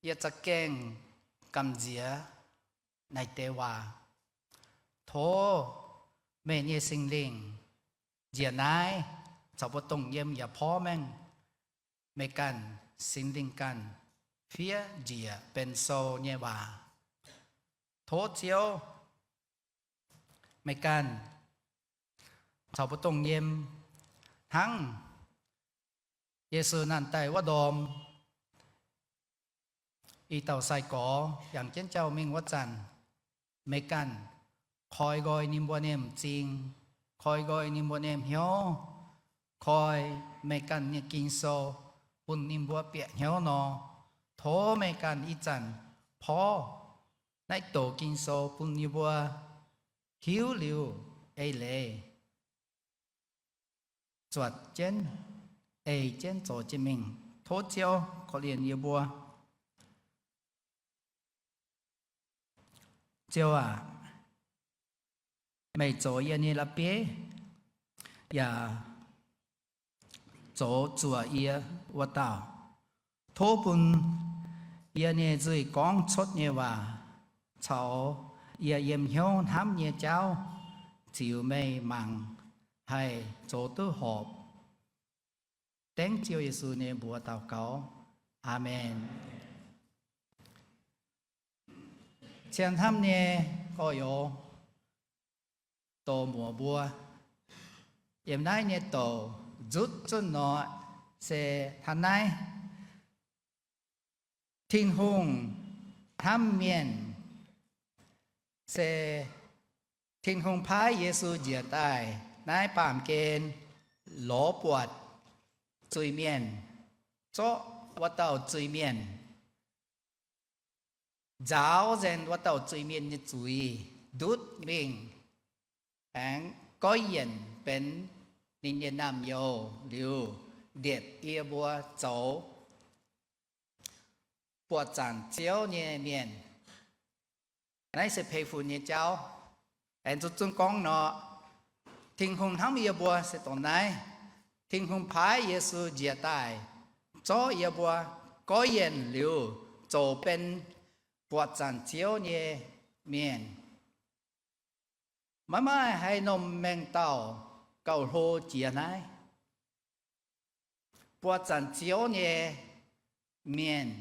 Yie za'gengh gamh nziex naaiv deix waac. Tov meih nyei Singx Lingh njiec naaiv caux mbuo dongh yiem yaac porv mengh meih ganh, Singx Lingh ganh fiev njiec benx sou nyei waac. Tov Ziouv meih ganh caux mbuo dongh yiem hnangv Yesu naanh daaih wuov ndorm, i dauh sai-gorx yangh jienv jauv mingh wuov zanc, meih ganh koi nqoi ninh mbuo nyei m'zing, koi nqoi ninh mbuo nyei hnyouv, koi meih ganh nyei Ging-Sou bun ninh mbuo bieqc hnyouv nor, tov meih ganh ih zanc porv naaiv doqc Ging-Sou bun yie mbuo hiuv liuz eix leiz zuotc jienv, ei jienv zoux jienv mingh. Tov Ziouv korv-lienh yie mbuo. Ziouv aac, meih zoux yie nyei la'bieiv yaac zoux zuoqc yie wuov dauh. Tov bun yie nyei nzuih gorngv cuotv nyei waac caux yie yiem hnyouv hnamv nyei jauv ziux meih mangc haih zoux duqv horpc. Dengv Ziouv Yesu nyei mbuox daux gaux. Aamen. Cien hnamv nyei gorx-youz, doz muoz mbuo, yiem naaiv nyei douc nzutv zunh nor se hnangv naaiv. Tin-Hungh hnamv mienh se Tin-Hungh paaiv Yesu njiec daaih naaiv baamh gen lorz buatc zuiz-mienh, zorqv wuov dauh zuiz-mienh, nzaaux nzengc wuov dauh zuiz-mienh nyei zuiz ndutv mingh, aengx goiv yienc benx ninh nyei naamh youz liuz, ndietc yie mbuo zoux buoqc zanc Ziouv nyei mienh. Naaiv se peix funx nyei jauv. Aengx zuqc zunv gorngv nor, Tin-Hungh hnamv yie mbuo se dongh naaiv. Tin-Hungh paaiv Yesu njiec daaih, zorqv yie mbuo goiv yienc liuz, zoux benx buoqc zanc Ziouv nyei mienh. Maiv maaih haaix norm mengh dauh gauh hlo jiex naaiv. Buoqc zanc Ziouv nyei mienh,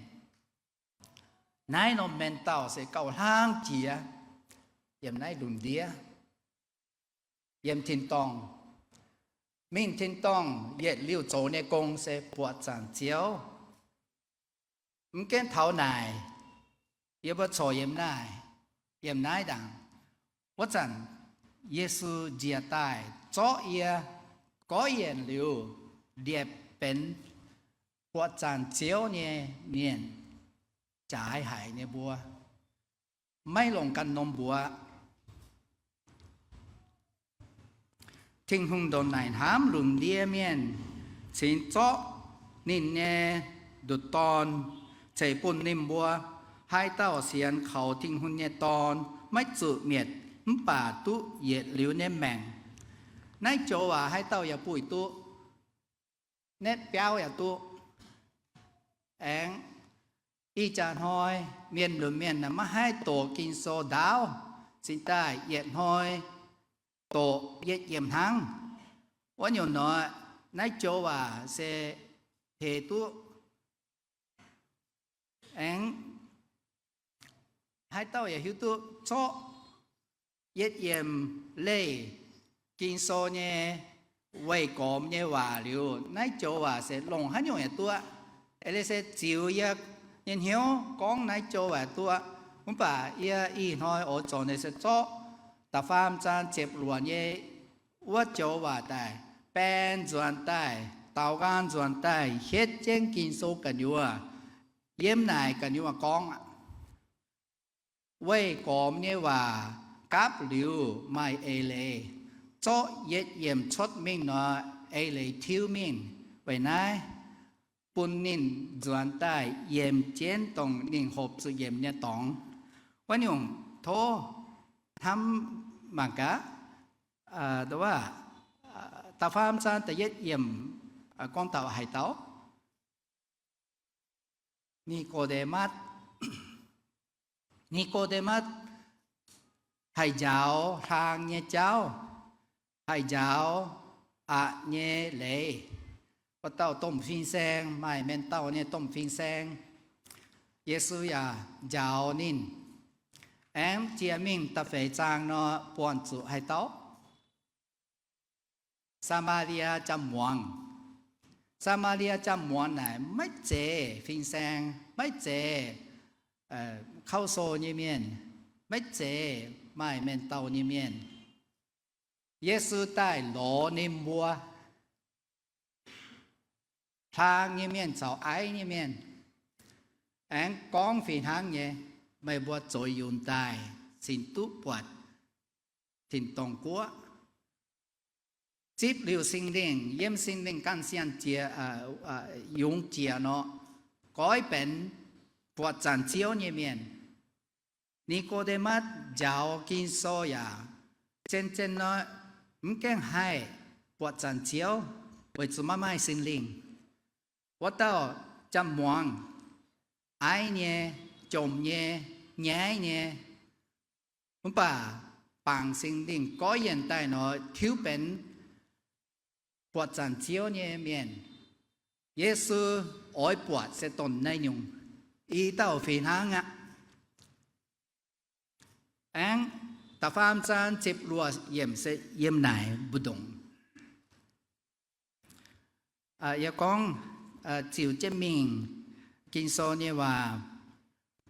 naaiv norm mengh dauh se gauh hlang jiex yiem naaiv lungh ndiev, yiem tin-dorngh. Mingh tin-dorngh yietc liuh zoux nyei gong se buoqc zanc Ziouv. Mv gaengh taux naaic, yie mbuo corc yiem naaiv, yiem naaiv ndaangc. Wuov zanc Yesu njiec daaih zorqv yie goiv yienc liuz, ndietc benx buoqc zanc Ziouv nyei mienh, jaaix haic nyei mbuo, maiv longc ganh norm mbuox. Tin-Hungh ndongc naaic hnamv lungh ndiev mienh, cingx zorqv ninh nyei nduqc Dorn ceix bun ninh mbuo. Haaix dauh sienx kaux Tin-Hungh nyei Dorn maiv zuqc mietc, mv baac duqv yietc liuz nyei maengc. Naaiv joux waac haaix dauh yaac buih duqv, netv biauv yaac duqv. Aengx ih jaax hnoi mienh lunx mienh maiv haih doqc Ging-Sou ndaauv, cingx daaih yietc hnoi doqc yietc yiemc hnangv. Wuov nyungc nor, naaiv joux waac se heix duqv. Aengx haaix dauh yaac hiuv duqv zorqv yietv yiemc leih Ging-Sou nyei weih gormx nyei waac liuz, naaiv joux waac se longc haaix nyungc yaac duqv. Eix leiz se ziux yie nyei hnyouv gorngv naaiv joux waac duqv. Mv baac yie ih hnoi oix zorc naaiv se zorqv da'faam zaang ziepc luoqc nyei wuov joux waac daaih baen nzuonx daaih, daaux nqaang nzuonx daaih, hietv jienv Ging-Sou gu'nyuoz, yiem naaic gu'nyuoz gorngv aqv. Weih gormx nyei waac gapv liuz maaih eix leiz, zorqv yietv yiemc cuotv mingh nor, eix leiz tiuv mingh. Weic naaiv bun ninh nzuonx daaih yiemc jienv dongh ninh hopv zuqc yiemc nyei dorngx. Wuov nyungc tov hnamv mangc gaax, da'faam zaang da'yietv yiemc gorngv taux haaix dauh? Ni^ko^nde^matv. Ni^ko^nde^matv haih njaaux hlaang nyei jauv, haih njaaux aqc nyei leiz. Wuov dauh domh fin-saeng, maaih mienh dauh nyei domh fin-saeng. Yesu yaac njaaux ninh. Aengx jiex mingh da'feix zaang nor, buangh zuqc haaix dauh? Saa^maa^lie jaa-muangz. Saa^maa^lie jaa-muangz naaic maiv zeiz fin-saeng, maiv zeiz kauv sou nyei mienh, maiv zeiz maaih mienh dauh nyei mienh. Yesu daaih lorz ninh mbuo, hlaang nyei mienh caux aiv nyei mienh, aengx gorngv fih hnangv nyei, meih mbuo zoux yungz daaih cingx duqv buatc tin-dorngh guoqv. Zipv liuz Singx Lingh, yiem Singx Lingh ganh sienx jiex, yungz jiex nor, goiv benx buatc Zaangc Ziouv nyei mienh. Ni^ko^nde^matv njaaux Ging-Sou yaac zien-zien nor, mv gaengh haih buatc Zaangc Ziouv, weic zuqc maiv maaih Singx Lingh. Wuov dauh jaa-muangz, aiv nyei, jomc nyei, nyaiv nyei, mv baac bangc Singx Lingh goiv yienh daaih nor, tiuv benx buatc Zaangc Ziouv nyei mienh. Yesu oix buatc se dongh naaiv nyungc, i dauh fih hnangv aqv. Aengx da'faam zaang ziepc luoqc yiemc se yiem naaic mbu'ndongx. Yie gorngv ziux jienv mingh, Ging-Sou nyei waac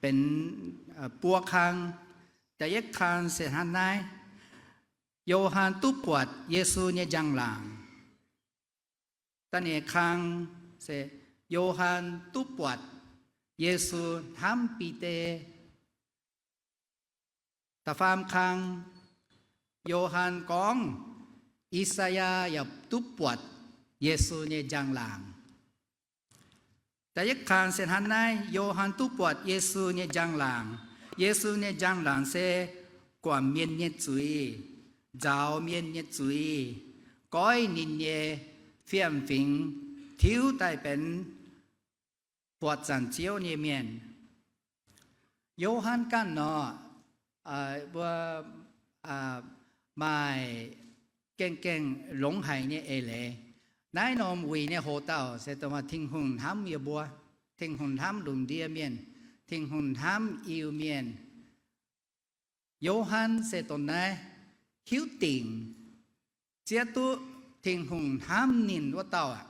benx buo kang. Da'yietv kang se hnangv naaiv, Yo^han duqv buatc Yesu nyei njang-laangc. Da'nyeic kang se Yo^han duqv buatc Yesu hnamv Bide. Da'faam kang, Yo^han gorngv I^saa^yaa yaac duqv buatc Yesu nyei njang-laangc. Da'yietv kang se hnangv naaiv, Yo^han duqv buatc Yesu nyei njang-laangc. Yesu nyei njang-laangc se guangc mienh nyei zuiz, nzaaux mienh nyei zuiz, goiv ninh nyei fiem-fingx tiuv daaih benx buatc Zaangc Ziouv nyei mienh. Yo^han ganh nor, mbuo maaih gengh gengh longx haic nyei eix leiz. Naaiv norm wuic nyei hoc dauh se dongh Tin-Hungh hnamv yie mbuo, Tin-Hungh hnamv lungh ndiev mienh, Tin-Hungh hnamv Iu-Mienh. Yo^han se dongh naaiv hiuv dingc, zieqv duqv Tin-Hungh hnamv ninh wuov dauh aqv.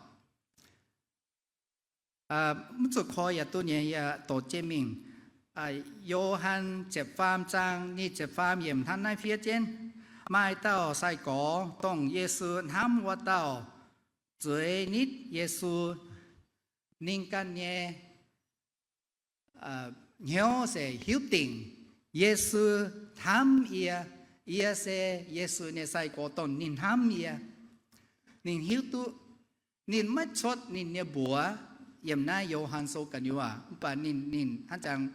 Mv zuqc koi yaac duqv nyei, yie doqc jienv mingh. Yo^han ziepc faam zaang nyic ziepc faam yiemc hnangv naaiv fiev jienv, maaih dauh sai-gorx dongh Yesu hnamv wuov dauh zueiz nitv Yesu. Ninh ganh nyei hnyouv se hiuv dingc Yesu hnamv yie. Yie se Yesu nyei sai-gorx dongh ninh hnamv yie. Ninh hiuv duqv, ninh maiv cuotv ninh nyei mbuox yiem naaiv Yo^han Sou gu'nyuoz, mv baac ninh, ninh hnangv jangx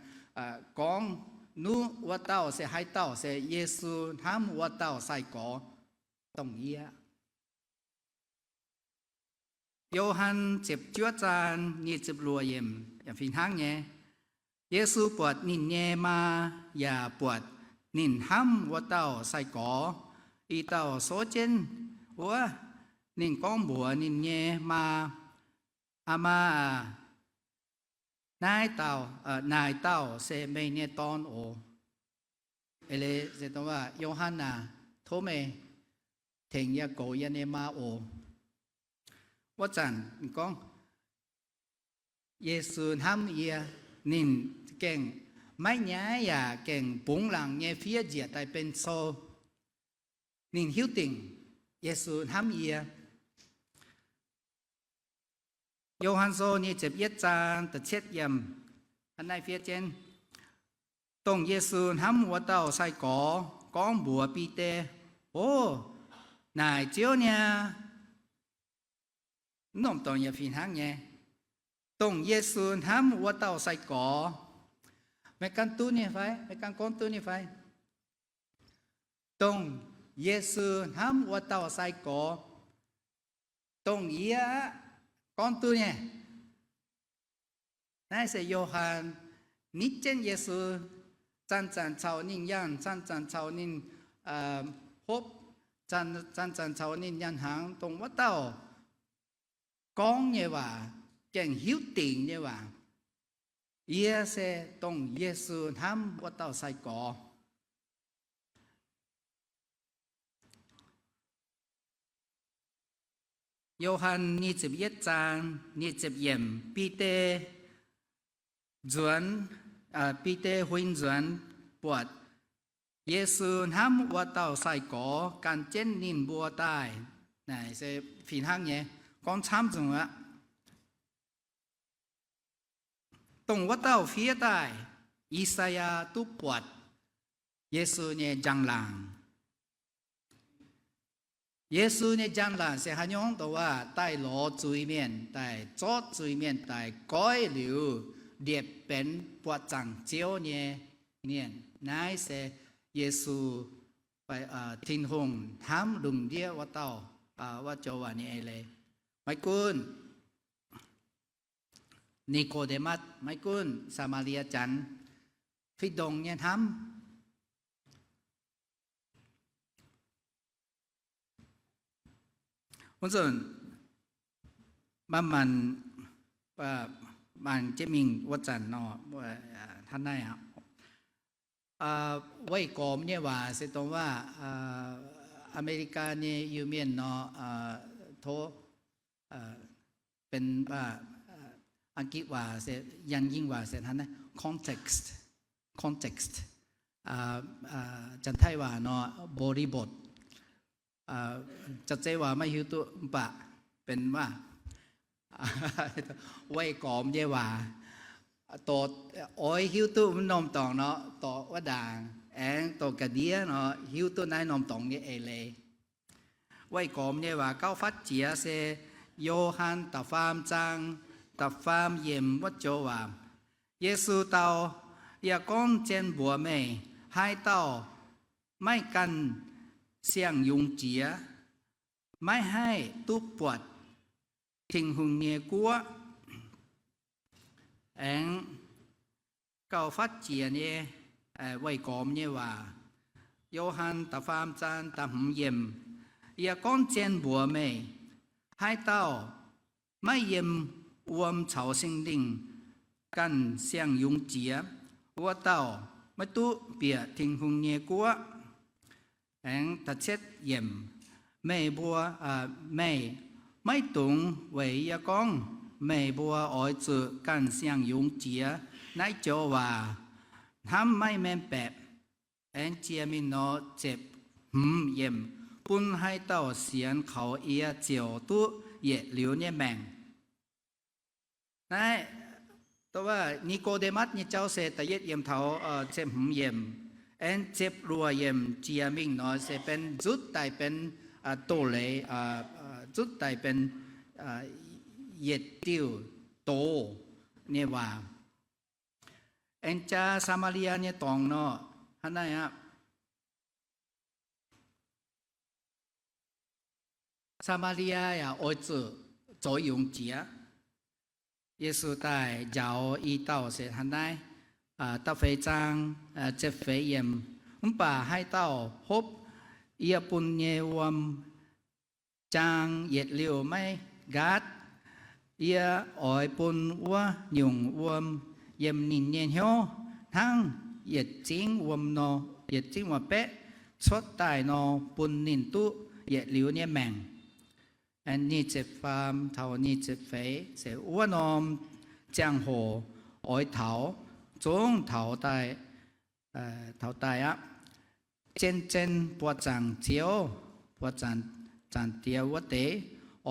gorngv nuqv wuov dauh se haaix dauh se Yesu hnamv wuov dauh sai-gorx dongh yie. Yo^han ziepc juov zaang nyic ziepc luoqc yiemc yaac fih hnangv nyei. Yesu buatc ninh nyei maa yaac buatc ninh hnamv wuov dauh sai-gorx, i dauh souv jienv wuov. Ninh gorngv mbuox ninh nyei maa, Aa maa aah, naaiv dauh, naaic dauh se meih nyei Dorn oc. Eix leiz se dongh waac, Yo^han aac, tov meih tengx yie goux yie nyei maa oc. Wuov zanc ninh gorngv, Yesu hnamv yie. Ninh gengh maiv nyaiv yaac gengh bungx laangc nyei fiev njiec daaih benx sou. Ninh hiuv dingc Yesu hnamv yie. Yo^han Sou nyic ziepc yietv zaang da'cietv yiemc, hnangv naaiv fiev jienv, Dongh Yesu hnamv wuov dauh sai-gorx gorngv mbuox Bide, O, naaic Ziouv niaa. Mv norm dorngx yaac fih hnangv nyei. Dongh Yesu hnamv wuov dauh sai-gorx. Meih ganh duqv nyei fai? Meih ganh gorngv duqv nyei fai? Dongh Yesu hnamv wuov dauh sai-gorx. Dongh yie aqv, gorngv duqv nyei. Naaiv se Yo^han nitv jienv Yesu, zanc-zanc caux ninh yangh, zanc-zanc caux ninh hopv, zanc-zanc caux ninh nyanc hnaangx, dongh wuov dauh gorngv nyei waac, gengh hiuv dingc nyei waac. Yie se dongh Yesu hnamv wuov dauh sai-gorx. Yo^han nyic ziepc yietv zaang nyic ziepc yiemc, Bide nzuonx, Bide huin nzuonx buatc Yesu hnamv wuov dauh sai-gorx gan jienv ninh mbuo daaih. Naaic se fih hnangv nyei, gorngv camv nzungh aqv. Dongh wuov dauh fiev daaih, I^saa^yaa duqv buatc Yesu nyei njang-laangc. Yesu nyei njang-laangc se haaix nyungc? Dongh waac daaih lorz zuiz-mienh, daaih zorqv zuiz-mienh daaih goiv liuz, ndie-benx buatc zaangc Ziouv nyei mienh. Naaiv se Yesu, Tin-Hungh hnamv lungh ndiev wuov dauh, wuov joux waac nyei eix leiz. Maiv gunv Ni^ko^nde^matv, maiv gunv Saa^maa^lie Janx, fih ndongc nyei hnamv. Wuov nzunc, maanc, maanc jienv mingh wuov zanc nor, hnangv naaiv aqv. Weih gormx nyei waac se dongh waac, Aa^me^li^gaa nyei Iu-Mienh nor, tov benx, Ang^gitv waac se, Yangh Yingh waac se hnangv naaiv context, context. Janx-Taiv waac nor, body bot. Jaav-Zei waac maiv hiuv duqv mv baac benx waac, weih gormx nyei waac, dorh, oix hiuv duqv mv norm dorngx nor, dorh wuov ndaangc aengx dorh ga'ndiev nor, hiuv duqv naaiv norm dorngx nyei eix leiz. Weih gormx nyei waac gauh fatv jiex se Yo^han da'faam zaang da'faam yiemc wuov joux waac. Yesu dau, Yie gorngv zien mbuox meih, haaix dauh maiv ganh siang-yungz jiex, maiv haih duqv buatc Tin-Hungh nyei guoqv. Aengx gauh fatv jiex nyei, weih gormx nyei waac, Yo^han da'faam zaang da'hmz yiemc. Yie gorngv zien mbuox meih, haaix dauh maiv yiem wuom caux Singx Lingh ganh siang-yungz jiex, wuov dauh maiv duqv bieqc Tin-Hungh nyei guoqv. Aengx da'cietv yiemc, meih mbuo, meih maiv dungx weic yie gorngv meih mbuo oix zuqc ganh siang-yungz jiex naaiv joux waac hnamv maiv maengh baeqc. Aengx jiex mingh nor, ziepc hmz yiemc, bun haaix dauh sienx kaux yie ziouc duqv yietc liuz nyei maengc. Naaiv, dongh waac Ni^ko^nde^matv nyei jauv se da'yietv yiemc taux ziepc hmz yiemc. Aengx ziepc luoqc yiemc jiex mingh nor se benx nzutv daaih benx doz-leiz, nzutv daaih benx yietc diuh doz nyei waac. Aengx jaa Saa^maa^lie nyei dorngx nor, hnangv naaiv aqv. Saa^maa^lie yaac oix zuqc zoux yungz jiex. Yesu daaih njaaux i dauh se hnangv naaiv, da'feix zaang, ziepc feix yiemc, mv baac haaix dauh hopv yie bun nyei wuom jaang yietc liuh maiv nqaatv, yie oix bun wuov nyungc wuom yiem ninh nyei hnyouv hnangv yietc zingv wuom nor. yietc zingh waac-baeqv cuotv daaih nor, bun ninh duqv yietc liuz nyei maengc. Nyic ziepc faam taux nyic ziepc feix se wuov norm ziangh hoc oix taux, zungv taux daaih, taux daaih aqv. Zien-zien buoqc zaangc Ziouv, buoqc zaangc, zaangc Diex wuov deix,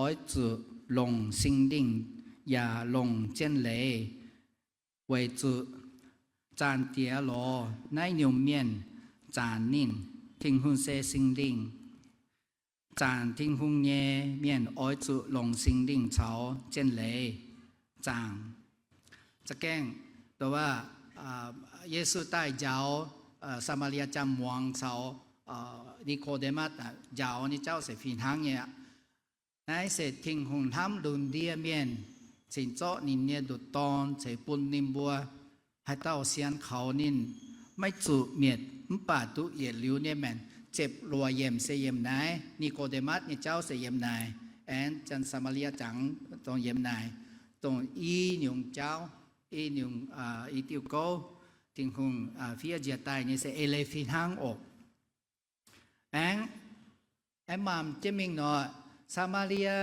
oix zuqc longc Singx Lingh yaac longc zien leiz, weic zuqc zaangc Diex lorz naaiv nyungc mienh zaanc ninh. Tin-Hungh se Singx Lingh. Zaanc Tin-Hungh nyei mienh oix zuqc longc Singx Lingh caux zien leiz zaangc. Za'gengh, ndo wuov, Yesu daaih njaaux Saa^maa^lie jaa-muangz caux Ni^ko^nde^matv, njaaux nyei jauv se fih hnangv nyei aqv. Naaiv se Tin-Hungh hnamv lunx ndiev mienh, cingx zorqv ninh nyei nduqc Dorn ceix bun ninh mbuo. Haaix dauh sienx kaux ninh, maiv zuqc mietc mv baac duqv yietc liuz nyei maengc. Ziepc luoqc yiemc se yiem naaiv, Ni^ko^nde^matv nyei jauv se yiem naaic, aengx Janx Saa^maa^lie jangx dongh yiem naaic, dongh i nyungc jauv, i nyungc, i diuh gouv, Tin-Hungh fiev njiec daaih nyei se eix leiz fih hnangv oc. Aengx, aengx maamh jienv mingh nor, Saa^maa^lie,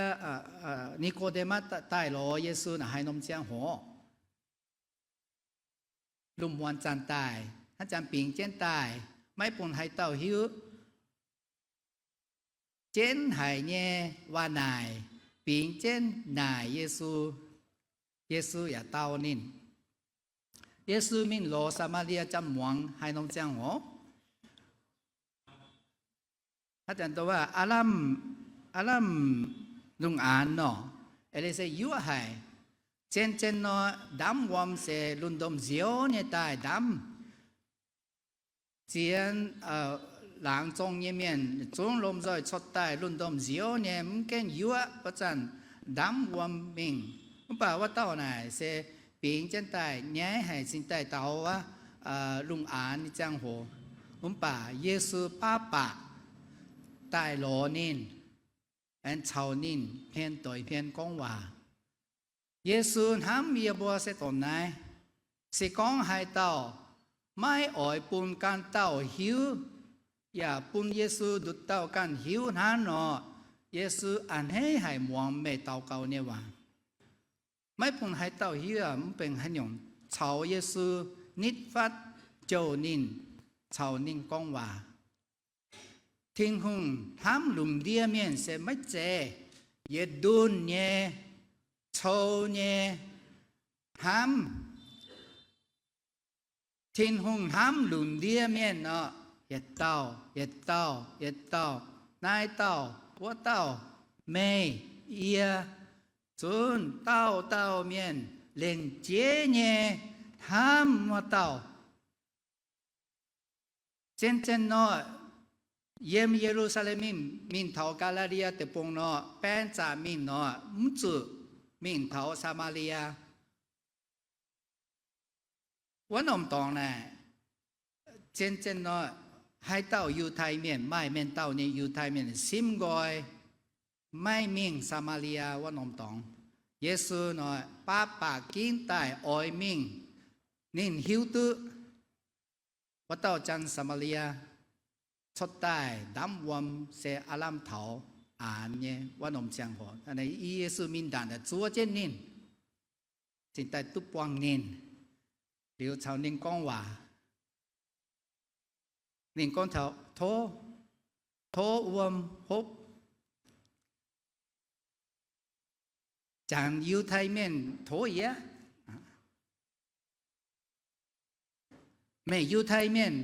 Ni^ko^nde^matv daaih lorz Yesu naaic haaix norm ziangh hoc? Lungh muonz zanc daaih, hnangv zanc bingx jienv daaih, maiv bun haaix dauh hiuv. Jienv haic nyei waac-naaic, bingx jienv naaic Yesu. Yesu yaac dau ninh. Yesu mingh lorz Saa^maa^lie jaa-muangz haaix norm ziangh hoc? Aav lamh, aav lamh lungh aanx nor, eix leiz se yuoqv haic. Zien-zien nor, ndaamv wuom se lungh ndom nzioux nyei daaih ndaamv. Zien, laangz zong nyei mienh zungv lomh nzoih cuotv daaih lungh ndom nzioux nyei, mv gaengh yuoqv. Wuov zanc ndaamv wuom mingh. Mv baac wuov dauh naaic se bingx jienv daaih nyaiv haic, cingx daaih daux wuov lungh aanx nyei ziangh hoc. Mv baac Yesu baav baac daaih lorz ninh, aengx caux ninh hmien doix hmien gorngv waac. Yesu hnamv yie mbuo se dongh naaiv. Se gorngv haaix dauh maiv oix bun ganh dauh hiuv, yaac bun Yesu nduqc dauh ganh hiuv hnangv nor, Yesu a'hneiv haic muangx meih daux gaux nyei waac. Maiv bun haaix dauh hiuv, mv benx haaix nyungc, caux Yesu nitv fatv, jouh ninh, caux ninh gorngv waac. Tin-Hungh hnamv lungh ndiev mienh se maiv zeiz yietc ndunh nyei, cou nyei hnamv. Tin-Hungh hnamv lungh ndiev mienh nor, yietc dauh, yietc dauh, yietc dauh, naaiv dauh, wuov dauh, meih, yie, zunv dauh dauh mienh lengc jeiv nyei hnamv wuov dauh. Zien-zien nor, yiem Ye^lu^saa^lem mingh, mingh taux Gaa^li^li^yaa Deic-Bung nor, baeng zaqc mingh nor, mv zuqc mingh taux Saa^maa^li^yaa. Wuov norm dorngx naaic, zien-zien nor, haaix dauh Yiutai Mienh, maaih mienh dauh nyei Yiutai Mienh simv nqoi, maiv mingh Saa^maa^li^yaa wuov norm dorngx. Yesu nor, baav baac ginv daaih oix mingh. Ninh hiuv duqv wuov dauh janx Saa^maa^li^yaa cuotv daaih ndaamv wuom se aav lamh taux aanx nyei wuov norm ziangh hoc. I Yesu mingh ndaangc daaih zuov jienv ninh, cingx daaih duqv buangh ninh, liuz caux ninh gorngv waac. Ninh gorngv taux, Tov, tov wuom hopv. Jangx Yiutai Mienh tov yie. Meih Yiutai Mienh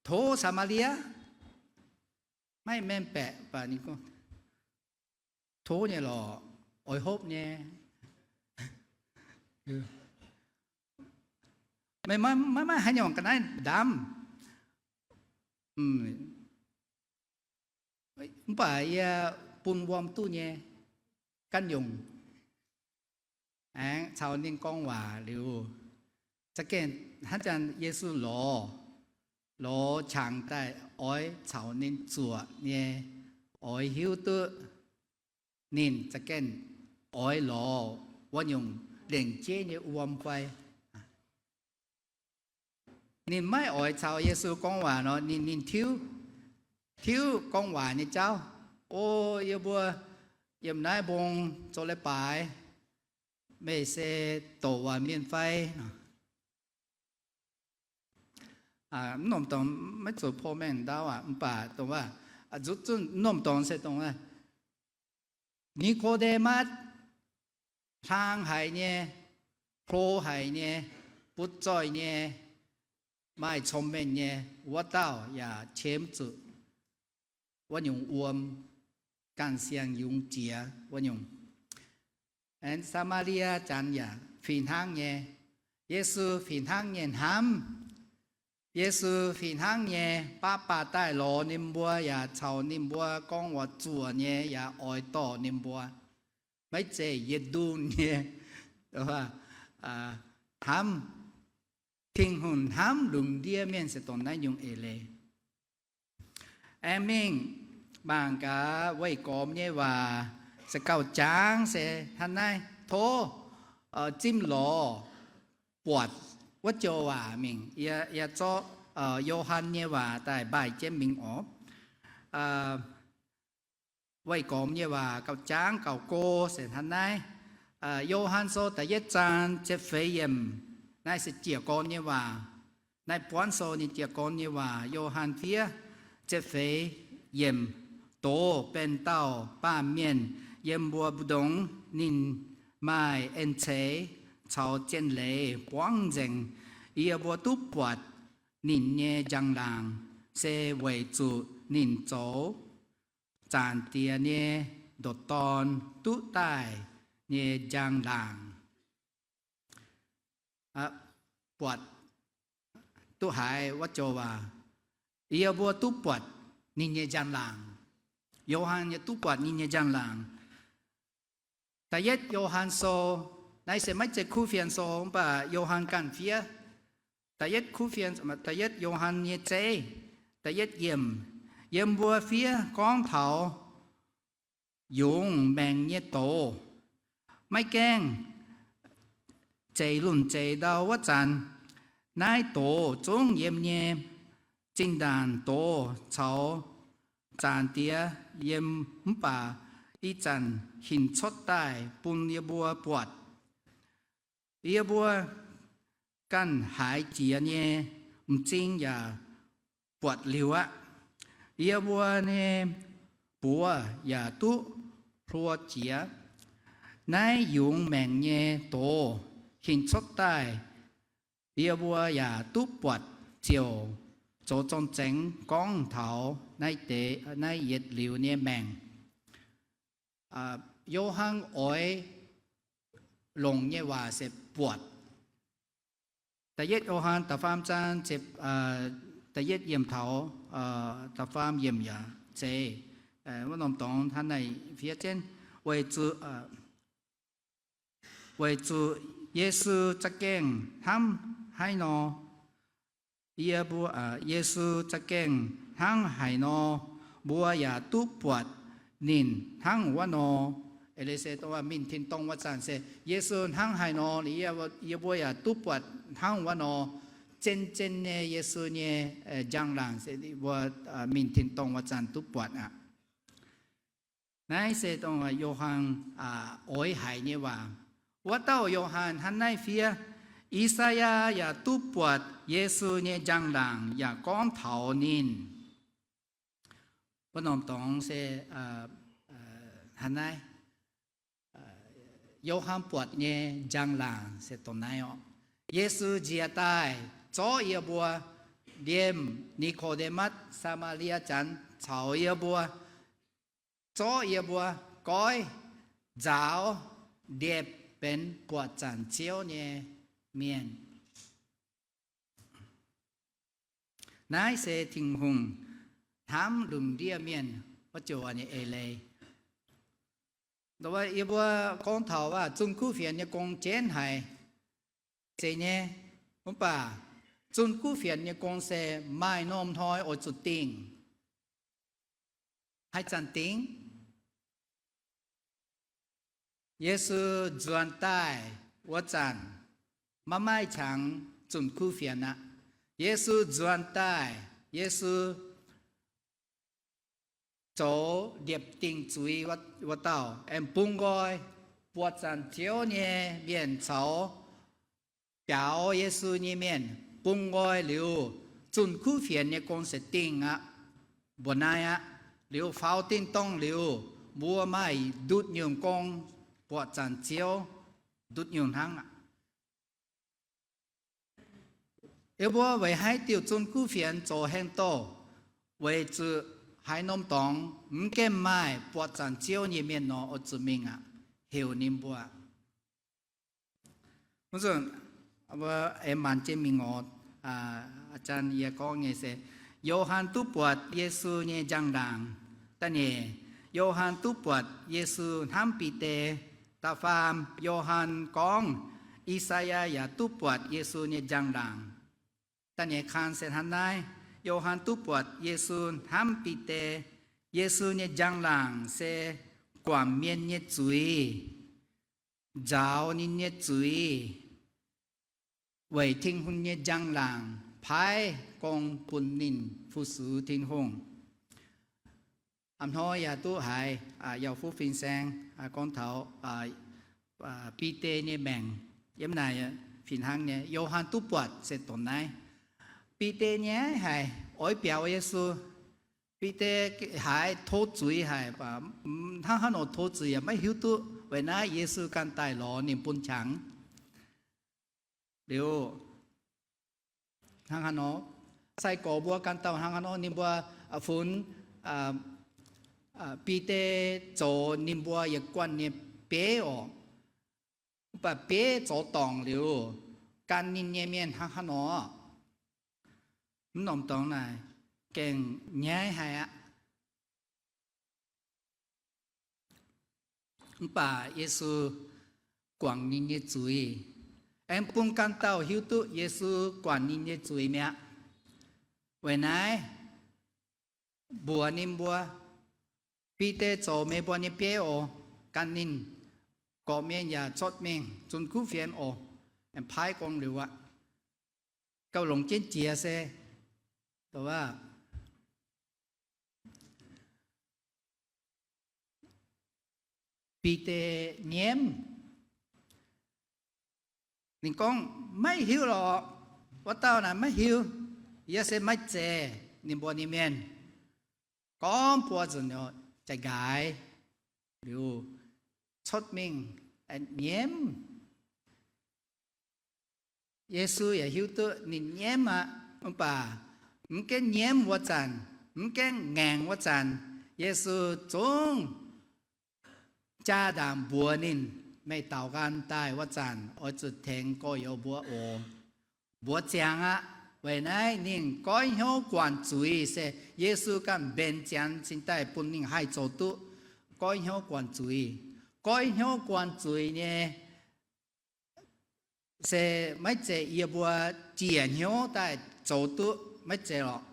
tov Saa^maa^li^yaa? Maiv maengh baeqc baac ninh gorngv, Tov nyei lorqc, oix hopv nyei. Meih maiv maaih haaix nyungc ga'naaiv ndaamv. Mv baac yie bun wuom duqv nyei, ganh yungc. Aengx caux ninh gorngv waac liuz, za'gengh hnangv janx Yesu lorz, lorz qangx daaih oix caux ninh zuoqc nyei, oix hiuv duqv ninh za'gengh oix lorz wuov nyungc lengc jeiv nyei wuom fai. Ninh maiv oix caux Yesu gorngv waac nor, ninh, ninh tiuv, tiuv gorngv waac nyei jauv. O, yie mbuo yiem naaiv mbong zoux leiz-baaix, meih se douc waac mienh fai? Mv norm dorngx maiv zuqc po maengh ndau aqv, mv baac dongh waac, zuqc zunh mv norm dorngx se dongh Ni^ko^nde^matv, hlang haic nyei, hlo haic nyei, butv zoih nyei, maaih cong-mengh nyei, wuov dauh yaac qiemx zuqc wuov nyungc wuom, ganh siang-yungz jiex wuov nyungc. Aengx Saa^maa^lie Janx yaac fih hnangv nyei. Yesu fih hnangv nyei hnamv. Yesu fih hnangv nyei baav baac daaih lorz ninh mbuo yaac caux ninh mbuo gorngv waac-zuoqc nyei yaac oix dorh ninh mbuo. Maiv zeiz yietc ndunh nyei hnamv. Tin-Hungh hnamv lungh ndiev mienh se dongh naaiv nyungc eix leiz. Aengx mingh mangc gaax weih gormx nyei waac se gauh jangx se hnangv naaiv, tov zimv lorz buatc wuov joux waac mingh. Yie, yie zorqv Yo^han nyei waac daaih mbaaih jienv mingh oc. Weih gormx nyei waac gauh jangx gauh go se hnangv naaiv. Yo^han Sou da'yietv zaang ziepc feix yiemc, naaiv se jiez gorn nyei waac. Naaiv buonv sou nyei jiez gorn nyei waac, Yo^han fiev, ziepc feix yiemc. Doz benx dauh baamh mienh yiem mbuo mbu'ndongx. Ninh maaih en-ceix caux zien leiz buangv nzengc. Yie mbuo duqv buatc ninh nyei njang-laangc, se weic zuqc ninh zoux Zaangc Diex nyei ndoqc Dorn duqv daaih nyei njang-laangc. Buatc, duqv haiz wuov joux waac, yie mbuo duqv buatc ninh nyei njang-laangc. Yo^han yaac duqv buatc ninh nyei njang-laangc. Da'yietv Yo^han Sou, naaiv se maiv zeiz kuv fienx sou, mv baac Yo^han ganh fiev. Da'yietv kuv fienx, da'yietv Yo^han nyei zeiv, da'yietv yiemc, yiem mbuo fiev gorngv taux yungz maengc nyei doz. Maiv gaengh zeix lunh zeix ndau wuov zanc, naaiv doz zungv yiem nyei. Zinh ndaangc doz caux Zaangc Diex yiem, mv baac ih zanc hinc cuotv daaih bun yie mbuo buatc. Yie mbuo ganh haiz jiex nyei m'zing yaac buatc liuz aqv. Yie mbuo nyei buoz yaac duqv hluo jiex. Naaiv yungz maengc nyei doz hinc cuotv daaih, yie mbuo yaac duqv buatc ziouc zoux zorng-zengx gorngv taux naaiv deix, naaiv yietc liuz nyei maengc. Yo^han oix longc nyei waac se buatc. Da'yietv Yo^han da'faam zaang, da'yietv yiemc taux da'faam yiemc yaac zeiz wuov norm dorngx hnangv naaiv fiev jienv, weic zuqc, weic zuqc Yesu za'gengh hnamv haaix nor, yie mbuo, Yesu za'gengh hnangv haaix nor, mbuo yaac duqv buatc ninh hnangv wuov nor. Eix leiz se dongh mingh tin-dorngh wuov zanc se Yesu hnangv haaix nor, yie mbuo yaac duqv buatc hnangv wuov nor. Zien-zien nyei Yesu nyei njang-laangc se mbuo mingh tin-dorngh wuov zanc duqv buatc aqv. Naaiv se dongh Yo^han oix haiz nyei waac. Wuov dauh Yo^han hnangv naaiv fiev, I^saa^yaa yaac duqv buatc Yesu nyei njang-laangc yaac gorngv taux ninh. Wuov norm dorngx se hnangv naaiv, Yo^han buatc nyei njang-laangc se dongh naaiv orqc. Yesu njiec daaih zorqv yie mbuo, liemh Ni^ko^nde^matv, Saa^maa^lie Janx caux yie mbuo, zorqv yie mbuo goiv nzaaux ndepv benx buatc zanc Ziouv nyei mienh. Naaiv se Tin-Hungh hnamv lungh ndiev mienh wuov joux nyei eix leiz. Yie mbuo gorngv taux waac zunh kuv fienx nyei gong jienv haic, zeiz nyei, mv baac zunh kuv fienx nyei gong se maaih norm hnoi oix zuqc dingh. Haaix zanc dingh? Yesu nzuonx daaih wuov zanc, maiv maaih qangx zunh kuv fienx aqv. Yesu nzuonx daaih, Yesu zoux liepc dingh zuiz wuov dauh, aengx bun nqoi buatc Zaangc Ziouv nyei mienh caux biaux Yesu nyei mienh, bun nqoi liuz, zunh kuv fienx nyei gong se dingh aqv, mbuoqc naaiv aqv. Liuz faaux dingh dorngh liuz, mbuo maaih ndutv nyungc gong buatc Zaangc Ziouv, ndutv nyungc hnangv aqv. Yie mbuo weic haaix diuc zunh kuv fienx zoux heng doh? Weic zuqc haaix norm dorngx mv gaengh maaih buatc Zaangc Ziouv nyei mienh nor, oix zuqc mingh aqv, heuc ninh mbuo. Wuov nzunc, mbuo aengx maanc jienv mingh oc. Aa, yie gorngv nyei se, Yo^han duqv buatc Yesu nyei njang-laangc. Da'nyeic, Yo^han duqv buatc Yesu hnamv Bide. Da'faam, Yo^han gorngv, I^saa^yaa yaac duqv buatc Yesu nyei njang-laangc. Da'nyeic kaan se hnangv naaiv, Yo^han duqv buatc Yesu hnamv Bide. Yesu nyei njang-laangc se guangc mienh nyei zuiz, nzaaux ninh nyei zuiz, weic Tin-Hungh nyei njang-laangc paaiv gong bun ninh fu-sux Tin-Hungh. A'hnoi yaac duqv haiz yauh fuqv fin-saeng gorngv taux Bide nyei maengc. Yiem naaic fih hnangv nyei, Yo^han duqv buatc se dongh naaiv. Bide nyei haic, oix biaux Yesu. Bide haiz tov zuiz haic, hnangv haaix nor tov zuiz yaac maiv hiuv duqv. Weic naaiv Yesu ganh daaih lorz ninh bun qangx. Liuz, hnangv haaix nor, sai-gorx mbuo ganh dauh hnangv haaix nor, ninh mbuo funx Bide zoux ninh mbuo yietc guanh nyei bieiv oc. Mv baac bieiv zoux dorngc liuz, gan ninh nyei mienh hnangv haaix nor? Mv norm dorngx naaic gengh nyaiv haic aqv. Mv baac Yesu guangc ninh nyei zuiz, aengx bun ganh dauh hiuv duqv Yesu guangc ninh nyei zuiz mi'aqv. Weic naaiv mbuox ninh mbuo, Bide zoux meih mbuo nyei bieiv oc. Gan ninh, gorqv-mienh yaac cuotv mingh zunh kuv fienx oc. Aengx paaiv gong liuz aqv. Gauh longc jienv jiex se, Bide nyiemv. Ninh gorngv, Maiv hiuv lorqc. Wuov dauh naaic maiv hiuv. Yie se maiv zeiz ninh mbuo nyei mienh. Gorngv buo nzunc jaaix-nqaaix liuz, cuotv mingh nyiemv. Yesu yaac hiuv duqv ninh nyiemv aqv. Mv baac mv gaengh nyiemv wuov zanc, mv gaengh ngaengc wuov zanc, Yesu zungv jaa-ndaangc mbuox ninh, Meih daaux nqaang daaih wuov zanc oix zuqc tengx gorx-youz mbuo oc. Mbuox ziangx aqv. Weic naaiv ninh goiv hnyouv guangc zuiz se Yesu ganh mbenc janx cingx daaih bun ninh haih zoux duqv goiv hnyouv guangc zuiz. Goiv hnyouv guangc zuiz nyei se maiv zeiz yie mbuo ziec hnyouv daaih zoux duqv, maiv zeiz lorqc.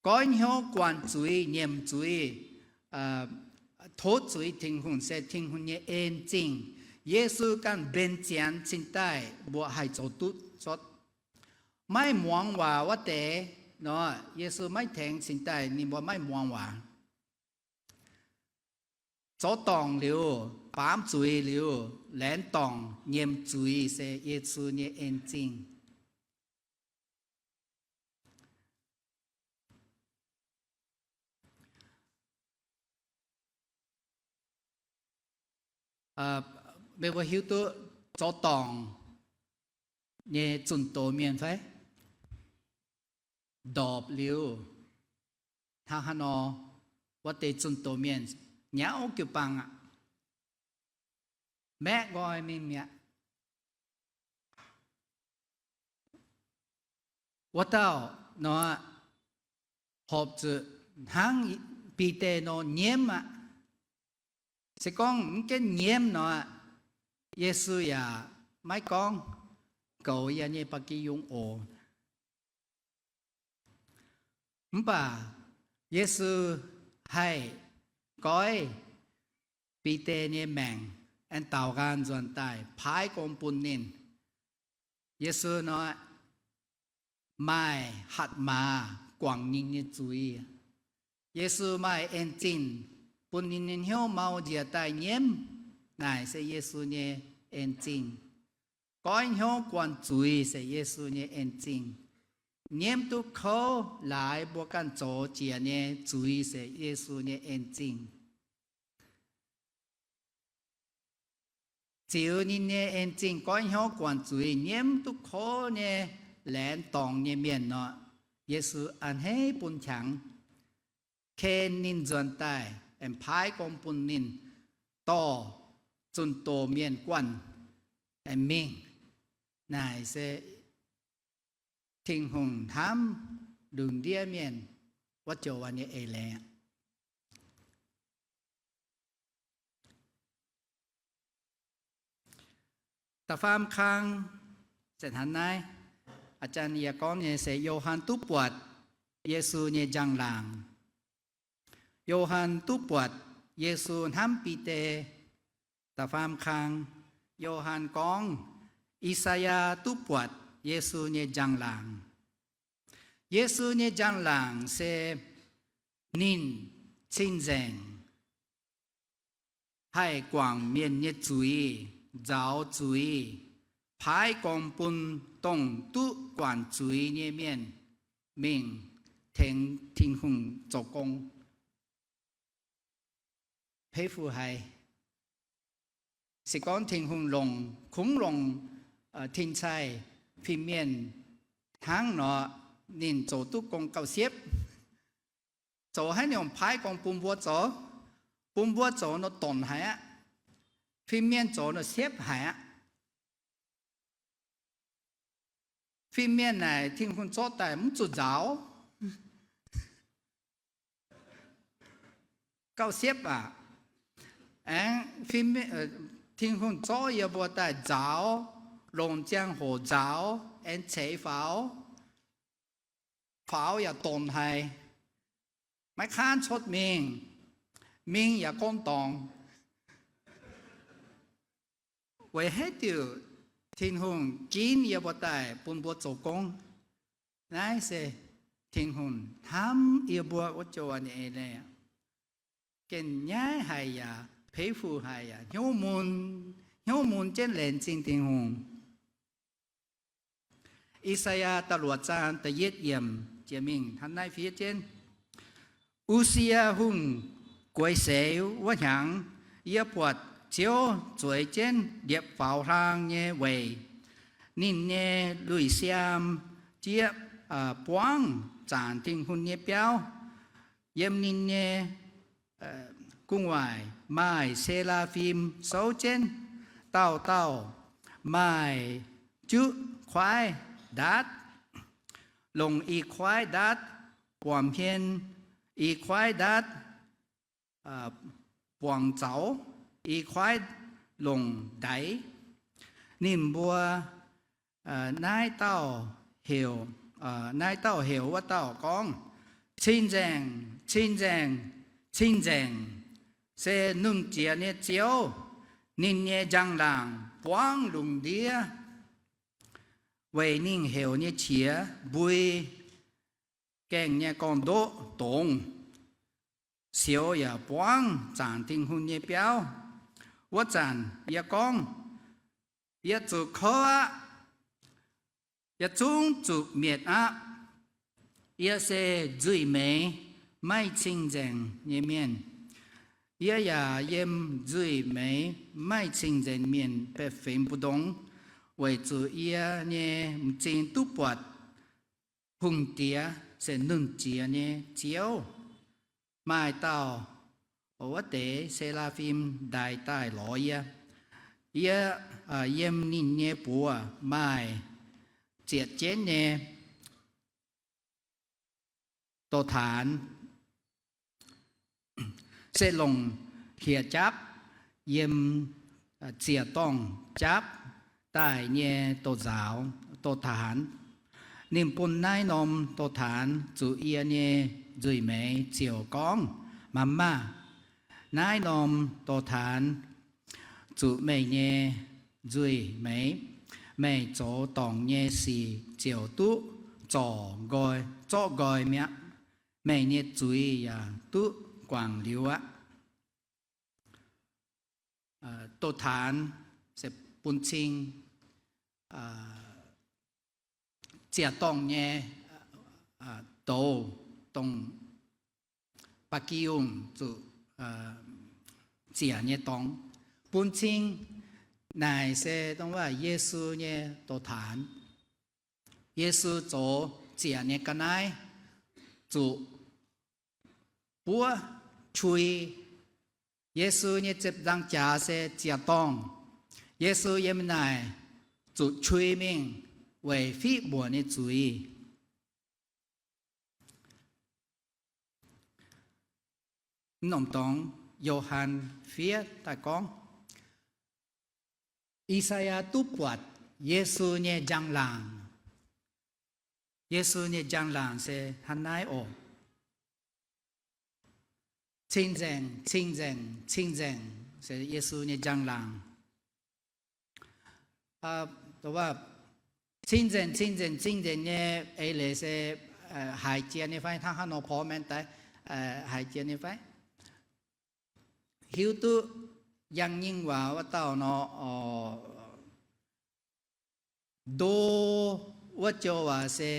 Goiv hnyouv guangc zuiz, nyiemc zuiz, tov zuiz Tin-Hungh se Tin-Hungh nyei en zingh. Yesu ganh mbenc janx cingx daaih mbuo haih zoux duqv cuotv. Maiv muangx waac wuov deix nor, Yesu maiv tengx cingx daaih ninh mbuo maiv muangx waac. Zoux dorngc liuz, baamz zuiz liuz, laengz dorngc nyiemc zuiz se Yesu nyei en zingh. Meih mbuo hiuv duqv zoux dorngc nyei zunh doz mienh fai? Ndorpc liuz, hnangv haaix nor, wuov deix zunh doz mienh nyauv jiu-baang aqv. Maeqv nqoi mingh mi'aqv. Wuov dauh nor, horpc zuqc hnangv Bide nor nyiemv aqv. Se gorngv mv gaengh nyiemv nor, Yesu yaac maiv gorngv goux yie nyei ba'gi yungz oc. Mv baac Yesu haih goiv Bide nyei maengc, aengx daaux nqaang nzuonx daaih paaiv gong bun ninh. Yesu nor, maaih hatc maaz guangc ninh nyei zuiz. Yesu maaih en zingh bun ninh nyei hnyouv mau njiec daaih nyiemv. Naaic se Yesu nyei en zingh. Goiv hnyouv guanh zuiz se Yesu nyei en zingh. Nyiemv duqv kouv laaix mbuo ganh zoux jiex nyei zuiz se Yesu nyei en zingh. Ziux ninh nyei en zingh goiv hnyouv guanh zuiz, nyiemv duqv kouv nyei, laengz dorngc nyei mienh nor, Yesu a'hneiv bun qangx, ken ninh nzuonx daaih, aengx paaiv gorngv bun ninh dorh zunh doz mienh guanh aengx mingh. Naaic se Tin-Hungh hnamv lungh ndiev mienh wuov joux nyei eix leiz. Da'faam kang se hnangv naaiv. A'jang yie gorngv nyei se Yo^han duqv buatc Yesu nyei njang-laangc. Yo^han duqv buatc Yesu hnamv Bide. Da'faam kang, Yo^han gorngv, I^saa^yaa duqv buatc Yesu nyei njang-laangc. Yesu nyei njang-laangc se ninh cing-nzengc haih guangc mienh nyei zuiz, nzaaux zuiz, paaiv gorngv bun dongh duqv guangc zuiz nyei mienh mingh tengx Tin-Hungh zoux gong. Peiv fu haic. Se gorngv Tin-Hungh longc, kungx longc tin-cai fim-mienh hnangv nor, ninh zoux duqv gong gauh siepv. Zoux haaix nyungc paaiv gorngv bun mbuo zoux, bun mbuo zoux nor donx haic aqv. Fim-mienh zoux nor siepv haic aqv. Fim-mienh naaic Tin-Hungh zorqv daaih mv zuqc nzaaux. Gauh siepv aac. Aengx Tin-Hungh zorqv yie mbuo daaih nzaaux, longc ziangh hoc nzaaux, aengx ceix faaux, faaux yaac donx haic. Maiv kangv cuotv mingh, mingh yaac gorngv dorngx. Weic haaix diuc Tin-Hungh ginv yie mbuo daaih bun mbuo zoux gong? Naaiv se Tin-Hungh hnamv yie mbuo wuov joux nyei eix leiz. Gengh nyaiv haic yaac peiv fu haic yaac hnyouv mun, hnyouv mun jienv laengz zingh Tin-Hungh. I^saa^yaa da'luoqc zaang da'yietv yiemc jiex mingh hnangv naaiv fiev jienv, U^si^yaa Hungh gueix seix wuov hnyangx, yie buatc Ziouv zueiz jienv liepc faaux hlaang nyei weic. Ninh nyei lui-siaam jieqv buangv zaangc Tin-Hungh nyei biauv. Yiem ninh nyei gu'nguaaic maaih se^laa^fim souv jienv, dauh dauh maaih juqv kuaaiv ndaatv. Longc i kuaaiv ndaatv buangh hmien, i kuaaiv ndaatv buangh zaux, i kuaaiv longc ndaix. Ninh mbuo naaiv dauh heuc, naaiv dauh heuc wuov dauh gorngv, Cing-Nzengc, Cing-Nzengc, Cing-Nzengc, se Nernh Jiex nyei Ziouv. Ninh nyei njang-laangc buangv lungh ndiev, weic ninh heuc nyei qiex mbui, gaengh nyei gorn-ndoqv dongz, sioux yaac buangv zaangc Tin-Hungh nyei biauv. Wuov zanc yie gorngv, Yie zuqc kouv aqv. Yie zungv zuqc mietc aqv. Yie se nzuih meix, maiv cing-nzengc nyei mienh. Yie yaac yiem nzuih meix, maiv cing-nzengc mienh baeqc fingx mbu'ndongx, weic zuqc yie nyei m'zing duqv buatc Hungh Diex se Nernh Jiex nyei Ziouv. Maaih dauh wuov deix se^laa^fim ndaix daaih lorz yie. Yie yiem ninh nyei buoz maaih zietc jienv nyei dorh taanx, se longc hlieqv-japv yiem ziec dorngh japv daaih nyei dorh nzaaux, dorh taanx. Ninh bun naaiv norm dorh taanx zuqc yie nyei nzuih meix ziouc gorngv, Maaz maah! Naaiv norm dorh taanx zuqc meih nyei nzuih meix. Meih zoux dorngc nyei sic ziouc duqv zorc nqoi, zorqv nqoi mi'aqv. Meih nyei zuiz yaac duqv guangc liuz aqv. Dongh taanx se bun cing ziec-dorngh nyei douz, dongh ba'gi yungh zuqc ziec nyei dorngx. Bun cing naaic se dongh wuov Yesu nyei dongh taanx. Yesu zoux ziec nyei ga'naaiv zuqc buov qui. Yesu nyei ziepc nzang jaax se ziec-dorngh. Yesu yiem naaic zuqc qui mingh weic fiqv mbuoqc nyei zuiz. M'normh dorngx Yo^han fiev daaih gorngv, I^saa^yaa duqv buatc Yesu nyei njang-laangc. Yesu nyei njang-laangc se hnangv naaiv oc. Cing-nzengc, cing-nzengc, cing-nzengc se Yesu nyei njang-laangc. Cing-nzengc, cing-nzengc, cing-nzengc nyei eix leiz se haiz jiex nyei fai? Hnangv haaix nor porv maengx daaih, haiz jiex nyei fai? Hiuv duqv yangh nyingh waac wuov dauh nor, ndo wuov joux waac se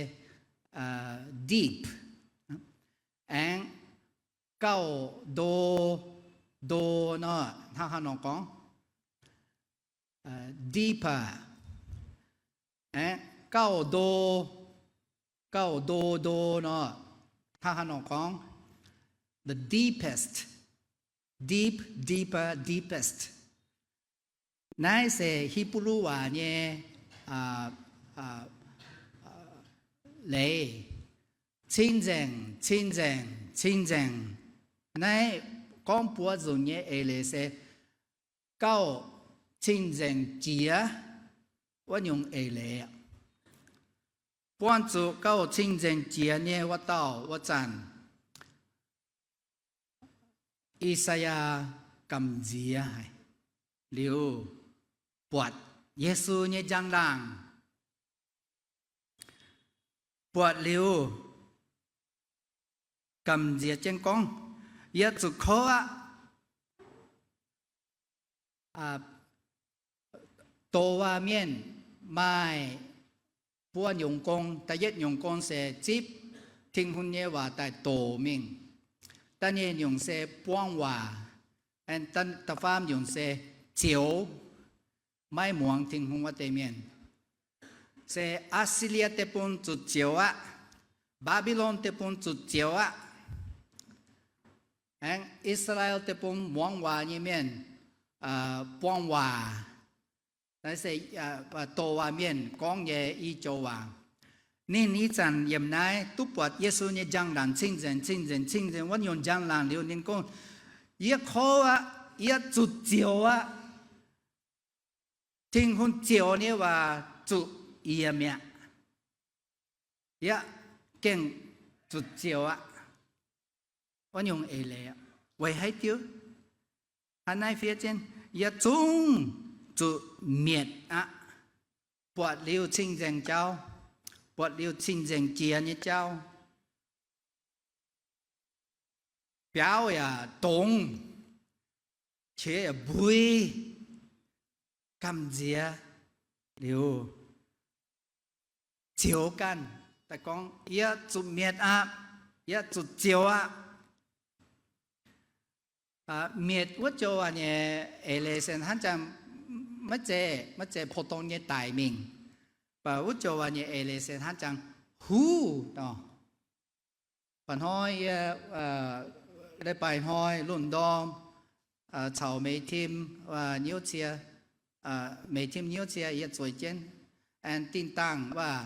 deep, aengx gauh ndo, ndo nor, hnangv haaix nor gorngv? Deeper. Aengx gauh ndo, gauh ndo ndo nor, hnangv haaix nor gorngv? The deepest. Deep, deeper, deepest. Naaiv se Hipv^lu waac nyei leiz. Cing-nzengc, cing-nzengc, cing-nzengc. Naaiv gorngv buoz nzunc nyei eix leiz se gauh cing-nzengc jiex wuov nyungc eix leiz. Buangh zuqc gauh cing-nzengc jiex nyei wuov dauh wuov zanc, I^saa^yaa gamh nziex haic liuz buatc Yesu nyei njang-laangc. Buatc liuz gamh nziex jienv gorngv, Yie zuqc kouv aqv. Doz waac-mienh maaih buo nyungc gong. Da'yietv nyungc gong se zipv Tin-Hungh nyei waac daaih doc mingh. Da'nyeic nyungc se buang waac. Da'faam nyungc se zioux, maiv muangx Tin-Hungh wuov deix mienh. Se Aa^si^lie Deic-Bung zuqc zioux aqv. Mbaa^mbi^lon Deic-Bung zuqc zioux aqv. Aengx I^saa^laa^en Deic-Bung muangx waac nyei mienh buang waac. Naaiv se doz waac-mienh gorngv nyei i joux waac. Ninh ih zanc yiem naaiv duqv buatc Yesu nyei njang-laangc cing-nzengc, cing-nzengc, cing-nzengc wuov nyungc njang-laangc liuz ninh gorngv, Yie kouv aqv. Yie zuqc zioux aqv. Tin-Hungh zioux nyei waac zuqc yie mi'aqv. Yie gengh zuqc zioux aqv. Wuov nyungc eix leiz weic haaix diuc? Hnangv naaiv fiev jienv, Yie zungv zuqc mietc aqv. Buatc liuz cing-nzengc jauv, buatc liuz cing-nzengc jiex nyei jauv. Biauv yaac dongz, qiex yaac mbui, gamh nziex liuz zioux ganh daaih gorngv, Yie zuqc mietc aqv. Yie zuqc zioux aqv. Mietc wuov joux waac nyei eix leiz se hnangv jangx, maiv zeiz, maiv zeiz pou-dong nyei daic mingh. Mv baac wuov joux waac nyei eix leiz se hnangv jangx huv nor. Mba'hnoi yie, leiz-baaix hnoi lungh ndorm caux Meix Tim, Nyiouv Cie, Meix Tim Nyiouv Cie yie zueiz jienv, aengx dingh dangh wuov,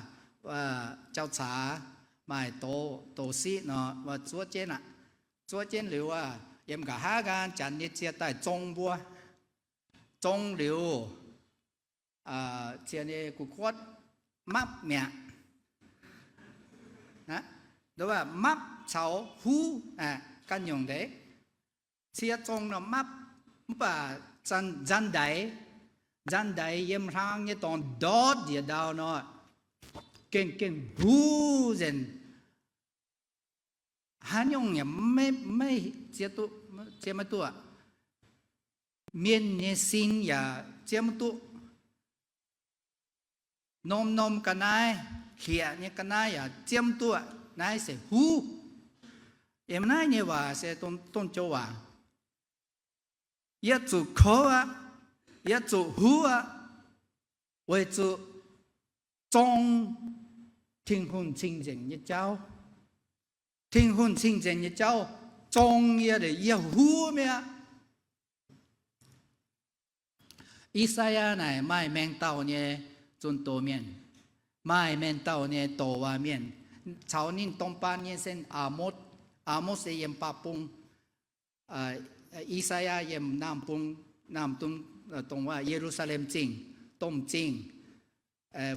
jauv-caax maaih douz, douz siqv nor, zuov jienv aqv. Zuov jienv liuz, yiem nqa'haav nqaang Janx nyei cie daaih zong mbuo. Zong liuz, cie nyei gu'kuotv mapv mi'aqv. Mapv caux huv ganh nyungc deix. Cie zong nor mapv, mv baac nzanc ndaix, nzanc ndaix yiem hlang nyei dorngx ndortv njiec ndau nor, gengh gengh huv nzengc. Haaix nyungc yaac maiv, maiv ziex duqv, ziex maiv duqv. Mienh nyei sin yaac ziex maiv duqv. Norm-norm ga'naaiv, hlieqv nyei ga'naaiv yaac ziex maiv duqv. Naaiv se huv. Yiem naaiv nyei waac se dongh, dongh joux waac. Yie zuqc kouv aqv. Yie zuqc huv aqv. Weic zuqc zong Tin-Hungh cing-nzengc nyei jauv. Tin-Hungh cing-nzengc nyei jauv zong yie, yie huv mi'aqv. I^saa^yaa naaic maaih maengx dauh nyei zunh doz mienh, maaih maengx dauh nyei douc waac mienh, caux ninh dorng baan nyei se Aa^motv. Aa^motv se yiem Baac Bung. I^saa^yaa yiem Naamh Bung, Naamh Bung, dongh waac Ye^lu^saa^lem Zingh, domh zingh,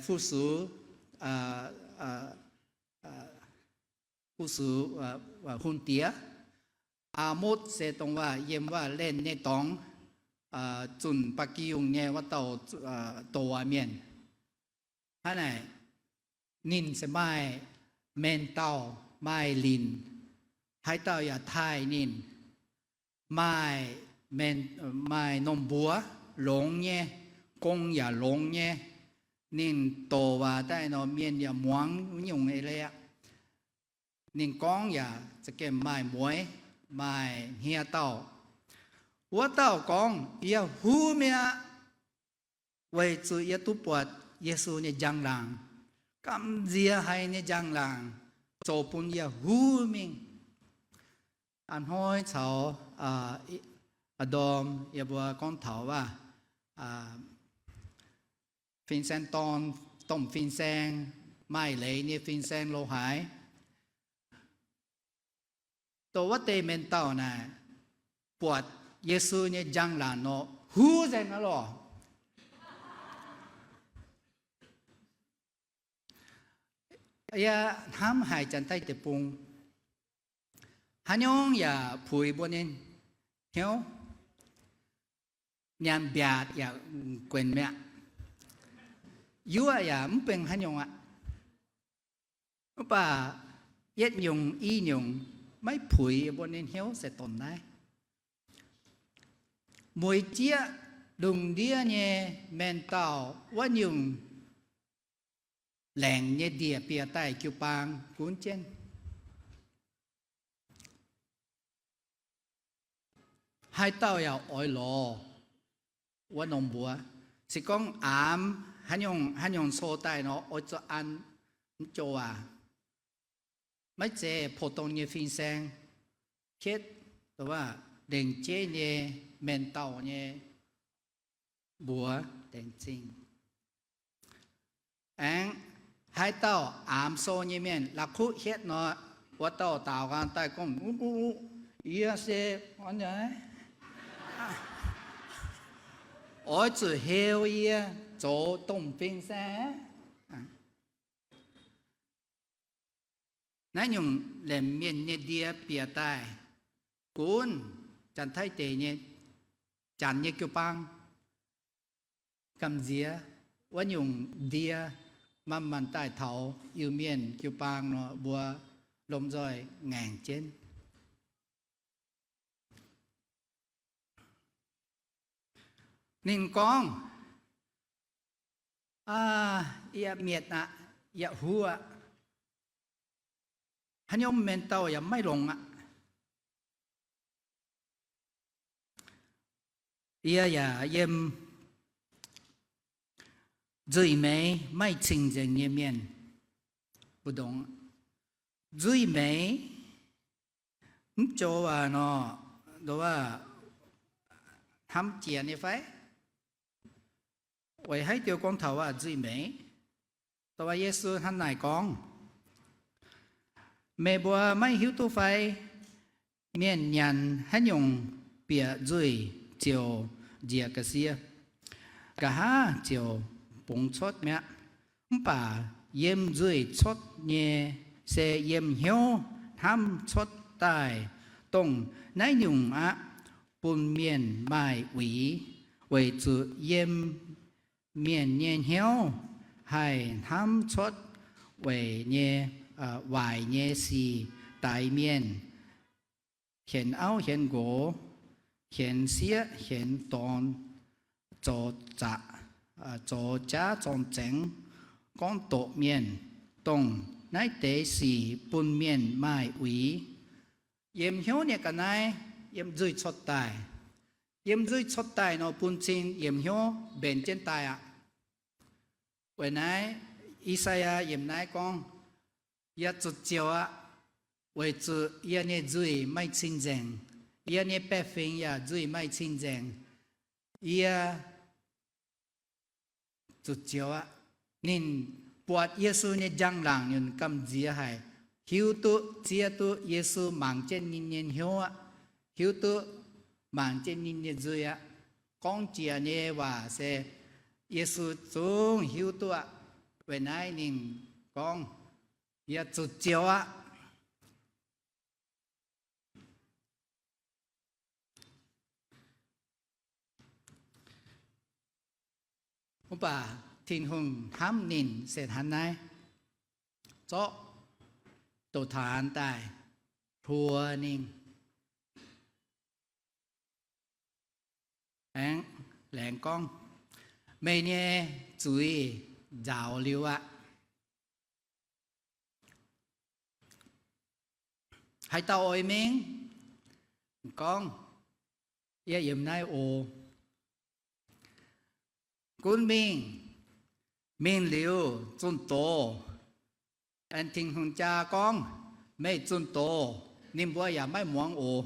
fu-sux, fu-sux hunh diex. Aa^motv se dongh waac yiem waac Lenh nyei dorngx, zunh ba'gi yungh nyei wuov dauh douc waac mienh. Hnangv naaic, ninh se maaih maengx dauh, maaih linc. Haaix dauh yaac taaih ninh. Maaih, maaih norm mbuox longx nyei, gong yaac longx nyei. Ninh douc waac daaih nor, mienh yaac muangx wuov nyungc eix leiz aqv. Ninh gorngv yaac za'gengh maaih mueix, maaih hniev-daauh. Wuov dauh gorngv, Yie huv mi'aqv, weic zuqc yie duqv buatc Yesu nyei njang-laangc, gamh nziex haic nyei njang-laangc, zoux bun yie huv mingh. A'hnoi caux a'ndorm yie mbuo gorngv taux waac fin-saeng dorn, domh fin-saeng, maaih leiz nyei fin-saeng lo haaix. Dongh wuov deix mienh dauh naaic, buatc Yesu nyei njang-laangc nor, huv nzengc aqv lorqc. Yie hnamv haic Janx-Taiv deic-bung, haaix nyungc yaac puix mbuo nyei hnyouv. Nyanc mbiaatc yaac guenx mi'aqv. Yuoqv yaac mv benx haaix nyungc aqv. Mv baac yietv nyungc i nyungc maiv puix mbuo nyei hnyouv se dongh naaiv. Mueiz jieqv lungh ndiev nyei mienh dauh wuov nyungc laengc nyei ndie-bieqc daaih jiu-baang gunv jienv. Haaix dauh yaac oix lorz wuov norm mbuox. Se gorngv aamx haaix nyungc, haaix nyungc sou daaih nor, oix zuqc an mv joux waac. Maiv zeiz pou-dong nyei fin-saeng, ketv, lengc jeiv nyei, mienh dauh nyei mbuox laengz zingh. Aengx haaix dauh aamx sou nyei mienh, la'kuqv hietv nor, wuov dauh daaux nqaang daaih gorngv, Yie se oix zuqc heu yie zoux domh fin-saeng. Naaiv nyungc lemh mienh nyei ndie bieqc daaih gunv Janx-Taiv deic nyei, Janx nyei jiu-baang, gamh nziex wuov nyungc ndie manc-manc daaih taux Iu-Mienh jiu-baang nor, mbuo lomh nzoih ngaengc jienv. Ninh gorngv, Aa, yie mietc aqv, yie huv aqv. Haaix nyungc mienh dauh yaac maiv longx aqv. Yie yaac yiem nzuih meix maiv cing-nzengc nyei mienh mbu'ndongx. Nzuih meix mv joux waac nor, hnamv jiex nyei fai? Weic haaix diuc gorngv taux waac nzuih meix? Dongh waac Yesu hnangv naaic gorngv, Meih mbuo maiv hiuv duqv fai? Mienh nyanc haaix nyungc bieqc nzuih ziouc njiec ga'sie, nqa'haav ziouc bungx cuotv mi'aqv. Mv baac yiem nzuih cuotv nyei se yiem hnyouv hnamv cuotv daaih. Dongh naaiv nyungc aqv bun mienh maaih uix, weic zuqc yiem mienh nyei hnyouv haih hnamv cuotv weic nyei, waaic nyei sic daix mienh, hienx auv hienx nqox, hienx sieqv hienx dorn, zoux zaqc, zoux jaav zorng-zengx, gorngv doqc mienh, dongh naaiv deix sic bun mienh maaih uix. Yiemx hnyouv nyei ga'naaiv, yiem nzuih cuotv daaih. Yiem nzuih cuotv daaih nor bun cing yiemx hnyouv mbenc jienv daaih aqv. Weic naaiv, I^saa^yaa yiemx naaiv gorngv, Yaac zuqc ziouc aqv, weic zuqc yie nyei nzuih maaih cing-nzengc, yie nyei baeqc fingx yaac nzuih maaih cing-nzengc. Yie zuqc ziouc aqv. Ninh buatc Yesu nyei njang-laangc nyunc gamh nziex haic, hiuv duqv, zieqv duqv Yesu mangc jienv ninh nyei hnyouv aqv, hiuv duqv mangc jienv ninh nyei nzuih aqv. Gorngv jiex nyei waac se Yesu zungv hiuv duqv aqv. Weic naaiv ninh gorngv, Yaac zuqc ziouc aqv. Mv baac Tin-Hungh hnamv ninh se hnangv naaiv, zorqv douz-taanx daaih hluo ninh, aengx laengz gorngv, Meih nyei zuiz nzaaux liuz aqv. Haaix dauh oix mingh? Gorngv, Yie yiem naaiv oc. Gunv mingh. Mingh liuz zunh doz, aengx Tin-Hungh jaa gorngv, Meih zunh doz. Ninh mbuo yaac maiv muangx oc.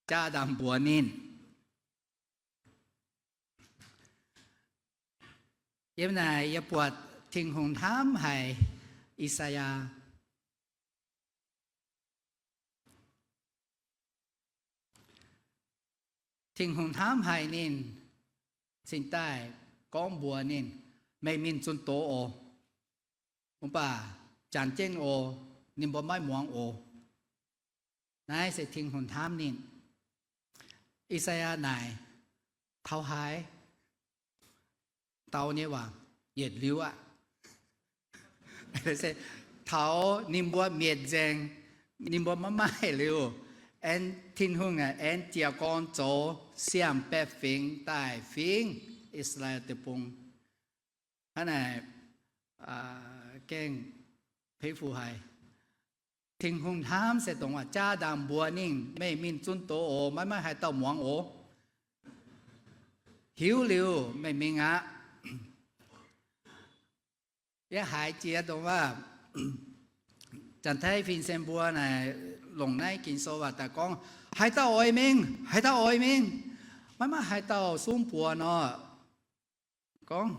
Jaa ndaangc mbuox ninh. Yiem naaic yie buatc Tin-Hungh hnamv haic I^saa^yaa. Tin-Hungh hnamv haic ninh, cingx daaih gorngv mbuox ninh, Meih mingh zunh doz oc. Mv baac janx jienv oc, ninh mbuo maiv muangx oc. Naaiv se Tin-Hungh hnamv ninh. I^saa^yaa naaic, Taux haaix? Dau nyei waac, Yietc liuz aqv. Taux ninh mbuo mietc nzengc, ninh mbuo maiv maaih liuz, aengx Tin-Hungh aengx jiez gorn zoux siang-baeqc fingx daaih fingx I^saa^laa^en Deic-Bung. Hnangv naaic, gengh pei fu haic. Tin-Hungh hnamv se dongh waac jaa ndaangc mbuox ninh, Meih mingh zunh doz oc. Maiv maaih haaix dauh muangx oc. Hiuv liuz meih mingh aqv. Yie haiz jiex dongh waac Janx-Taiv fin-saeng mbuo naaic longc naaiv Ging-Sou waac daaih gorngv, Haaix dauh oix mingh? Haaix dauh oix mingh? Maiv maaih haaix dauh sungv buoz nor. Gorngv,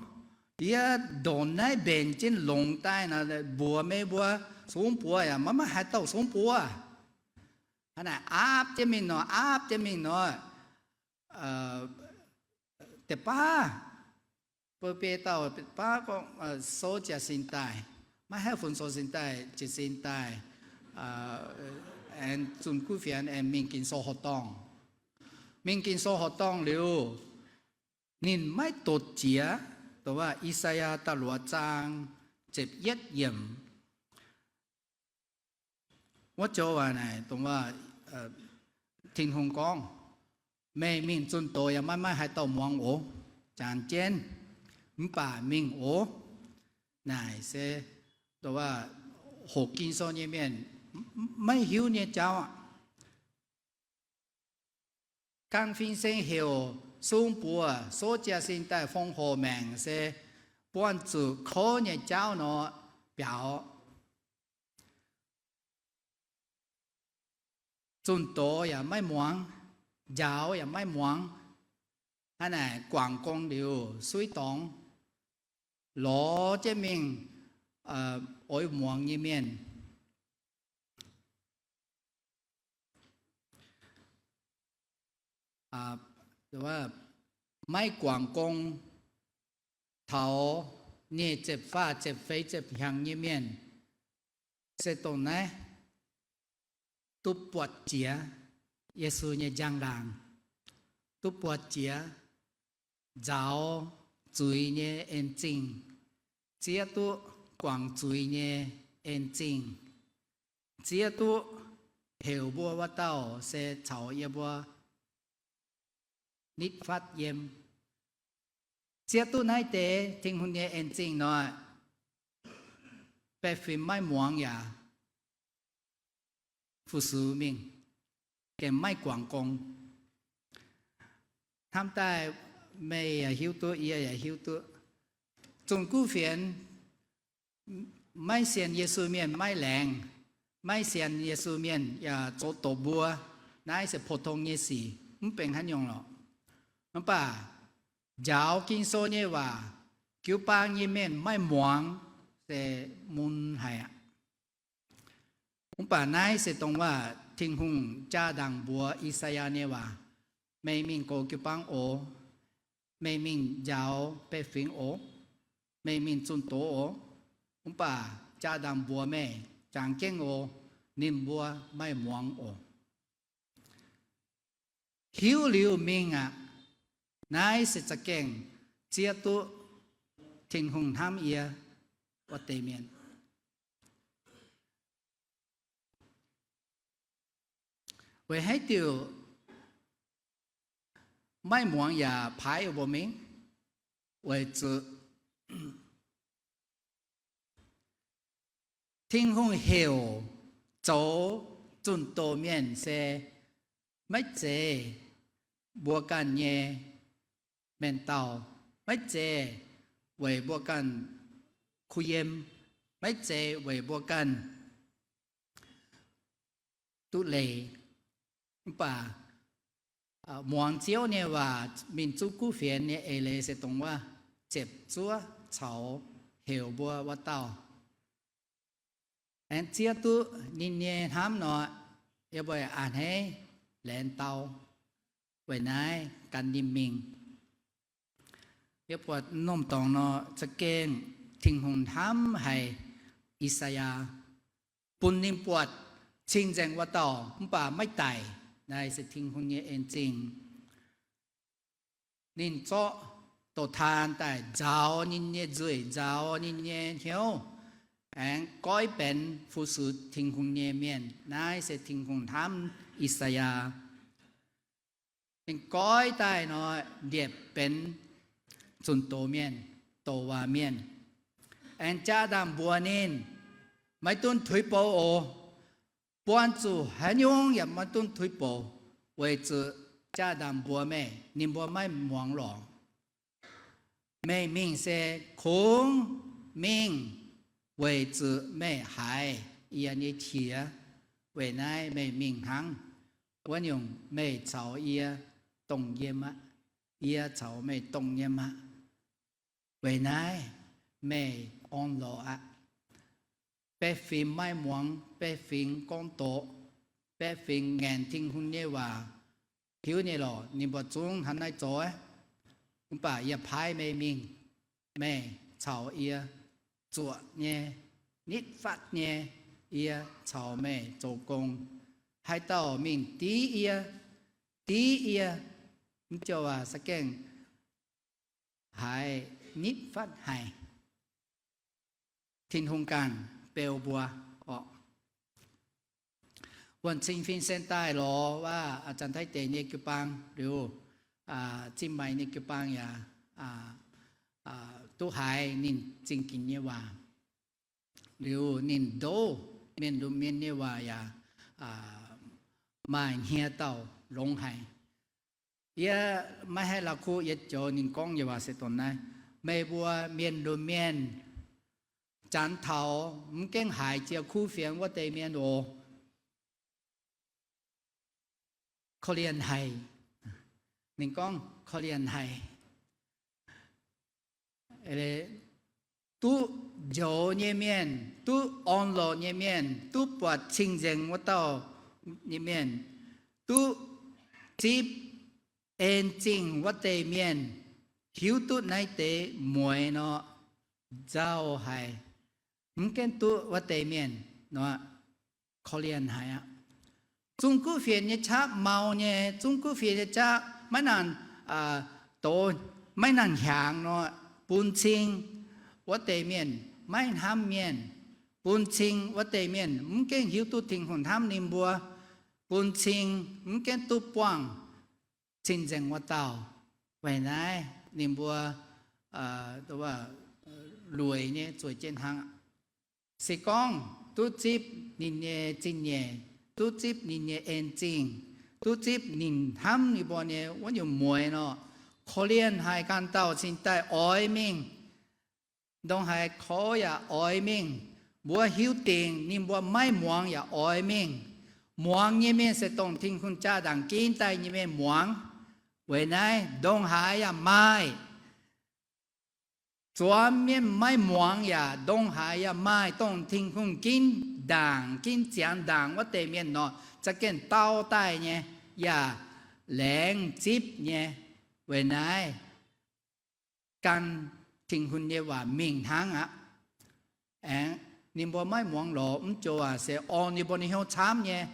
Yie ndongc naaiv mbenc jienv longx daaih nor, mbuox meih mbuo, sungv buoz yaac maiv maaih haaix dauh sungv buoz. Hnangv naaic aapv jienv mingh nor, aapv jienv mingh nor, deix baav, beu biei dauh baav gorngv, sou jiac sin daaih, maiv haih funx sou sin daaih, jiez sin daaih, aengx zunh kuv fienx aengx mingh Ging-Sou horqc dorngh. Mingh Ging-Sou horqc dorngh liuz, ninh maiv dotc jiex, dongh waac I^saa^yaa da'luoqc zaang ziepc yietv yiemc. Wuov joux waac naaic dongh waac Tin-Hungh gorngv, Meih mingh zunh doz yaac maiv maaih haaix dauh muangx oc. Janx jienv, mv baac mingh oc. Naaic se dongh waac hoqc Ging-Sou nyei mienh maiv hiuv nyei jauv aqv. Gaang fin-saeng heuc sungv buoz sou jiac sin daaih fong hoc maengc se buangh zuqc kouv nyei jauv nor biaux. Zunh doz yaac maiv muangx, njaaux yaac maiv muangx. Hnangv naaic guangc gong liuz suiv dorngx, lorz jienv mingh oix muangx nyei mienh. Maiv guangc gong, taux nyic ziepc faah ziepc feix ziepc hnyangx nyei mienh, se dongh naaiv duqv buatc jiex Yesu nyei njang-laangc, duqv buatc jiex nzaaux zuiz nyei en-zingh, zieqv duqv guangc zuiz nyei en zingh. Zieqv duqv heuc mbuo wuov dauh se caux yie mbuo nitv fatv yiem. Zieqv duqv naaiv deix Tin-Hungh nyei en zingh nor, baeqc fim maiv muangx yaac fu-sux mingh, gengh maiv guangc gong. Hnamv daaih meih yaac hiuv duqv, yie yaac hiuv duqv, zunh kuv fienx maiv sienx Yesu mienh maiv laengz, maiv sienx Yesu mienh yaac zoux doqc mbuo. Naaiv se pou-tong nyei sic, mv benx haaix nyungc lorqc. Mv baac njaaux Ging-Sou nyei waac, jiu-baang nyei mienh maiv muangx, se mun haic aqv. Mv baac naaiv se dongh waac Tin-Hungh jaa-ndaangc mbuox I^saa^yaa nyei waac, meih mingh goux jiu-baang oc, meih mingh njaaux baeqc fingx oc, meih mingh zunh doz oc. Mv baac jaa-ndaangc mbuox meih, jangx jienv oc, ninh mbuo maiv muangx oc. Hiuv liuz mingh aqv. Naaiv se za'gengh zieqv duqv Tin-Hungh hnamv yie wuov deix mienh. Weic haaix diuc maiv muangx yaac paaiv mbuo mingh? Weic zuqc Tin-Hungh heuc zoux zunh doz mienh se maiv zeiz mbuo ganh nyei mengh dauh, maiv zeiz weic mbuo ganh kuh yiem, maiv zeiz weic mbuo ganh duqv leiz. Mv baac muangx Ziouv nyei waac mingh zunh kuv fienx nyei eix leiz se dongh wuov ziepc zuoqv caux heuc mbuo wuov dauh. Aengx zieqv duqv ninh nyei hnamv nor, yie mbuo a'hneiv laengz dau. Weic naaiv gan ninh mingh. Yie buatc m'normh dorngx nor za'gengh Tin-Hungh hnamv haic I^saa^yaa, bun ninh buatc cing-nzengc wuov dauh mv baac maiv daic. Naaiv se Tin-Hungh nyei en-zingh. Ninh zorqv douz-taan daaih nzaaux ninh nyei nzuih, nzaaux ninh nyei hnyouv, aengx goiv benx fu-sux Tin-Hungh nyei mienh. Naaiv se Tin-Hungh hnamv I^saa^yaa. Ninh goiv daaih nor, liepc benx zunh doz mienh, douc waac mienh. Aengx jaa-ndaangc mbuox ninh, maiv dungx tuix bouc oc. Buangh zuqc haaix nyungc yaac maiv dungx tuix bouc, weic zuqc jaa-ndaangc mbuox meih, ninh mbuo maiv muangx lorqc. Meih mingh se kungx mingh weic zuqc meih haiz yie nyei qiex. Weic naaiv meih mingh hnangv. Wuov nyungc meih caux yie dongh yiem aqv. Yie caux meih dongh yiem aqv. Weic naaiv meih orn-lorqc aqv. Baeqc fingx maiv muangx, baeqc fingx gorngv doqc, baeqc fingx ngaengc Tin-Hungh nyei waac, hiuv nyei lorqc, ninh mbuo zungv hnangv naaiv zoux. Mv baac yie paaiv meih mingh, meih caux yie zuoqc nyei, nitv fatv nyei, yie caux meih zoux gong. Haaix dauh mingh div yie, div yie, mv jouh waac za'gengh haiz nitv fatv haic. Tin-Hungh ganh beu mbuo orqc. Wuonh cing fin sen daaih lorz waac Janx-Taiv deic nyei jiu-baang liuz, Zinh Maix nyei jiu-baang yaac duqv haiz ninh zingh ginx nyei waac. Liuz ninh ndouv mienh lunx mienh nyei waac yaac maaih hniev dauh longx haic. Yie maiv haih la'kuqv yie joux ninh gorngv nyei waac se dongh naaiv, meih mbuo mienh lunx mienh, janx taux mv gaengh haiz jiex kuv fienx wuov deix mienh oc, korv-lienh haic. Ninh gorngv korv-lienh haic. Duqv njoux nyei mienh, duqv orn-lorqc nyei mienh, duqv buatc cing-nzengc wuov dauh nyei mienh, duqv zipv en zingh wuov deix mienh, hiuv duqv naaiv deix mueix nor, nzauh haic. Mv gaengh duqv wuov deix mienh nor, korv-lienh haic aqv. Zungv kuv fienx nyei qaqv mau nyei, zungv kuv fienx nyei qaqv maiv nangc doz, maiv nangc hiaangx nor, bun cing wuov deix mienh maiv hnamv mienh, bun cing wuov deix mienh mv gengh hiuv duqv Tin-Hungh hnamv ninh mbuo, bun cing mv gengh duqv buangh cing-nzengc wuov dauh. Weic naaiv ninh mbuo lueic nyei zueiz jienv hnangv. Se gorngv duqv zipv ninh nyei zingh nyeic, duqv zipv ninh nyei en zingh, duqv zipv ninh hnamv ninh mbuo nyei wuov nyungc mueiz nor, korv-lienh haic ganh dauh cingx daaih oix mingh. Ndongc haaix korv yaac oix mingh. Mbuo hiuv dingc ninh mbuo maiv muangx yaac oix mingh. Muangx nyei mienh se dongh Tin-Hungh jaa-ndaangc ginv daaih nyei mienh muangx. Weic naaiv ndongc haaix yaac maaih. Zuamv mienh maiv muangx yaac ndongc haaix yaac maaih, dongh Tin-Hungh ginv ndaangc, ginv ziangx ndaangc wuov deix mienh nor, za'gengh dau daaih nyei, yaac laengz zipv nyei. Weic naaiv gan Tin-Hungh nyei waac mingh hnangv aqv. Aengx ninh mbuo maiv muangx lorz mv joux waac se orn ninh mbuo nyei hnyouv camv nyei,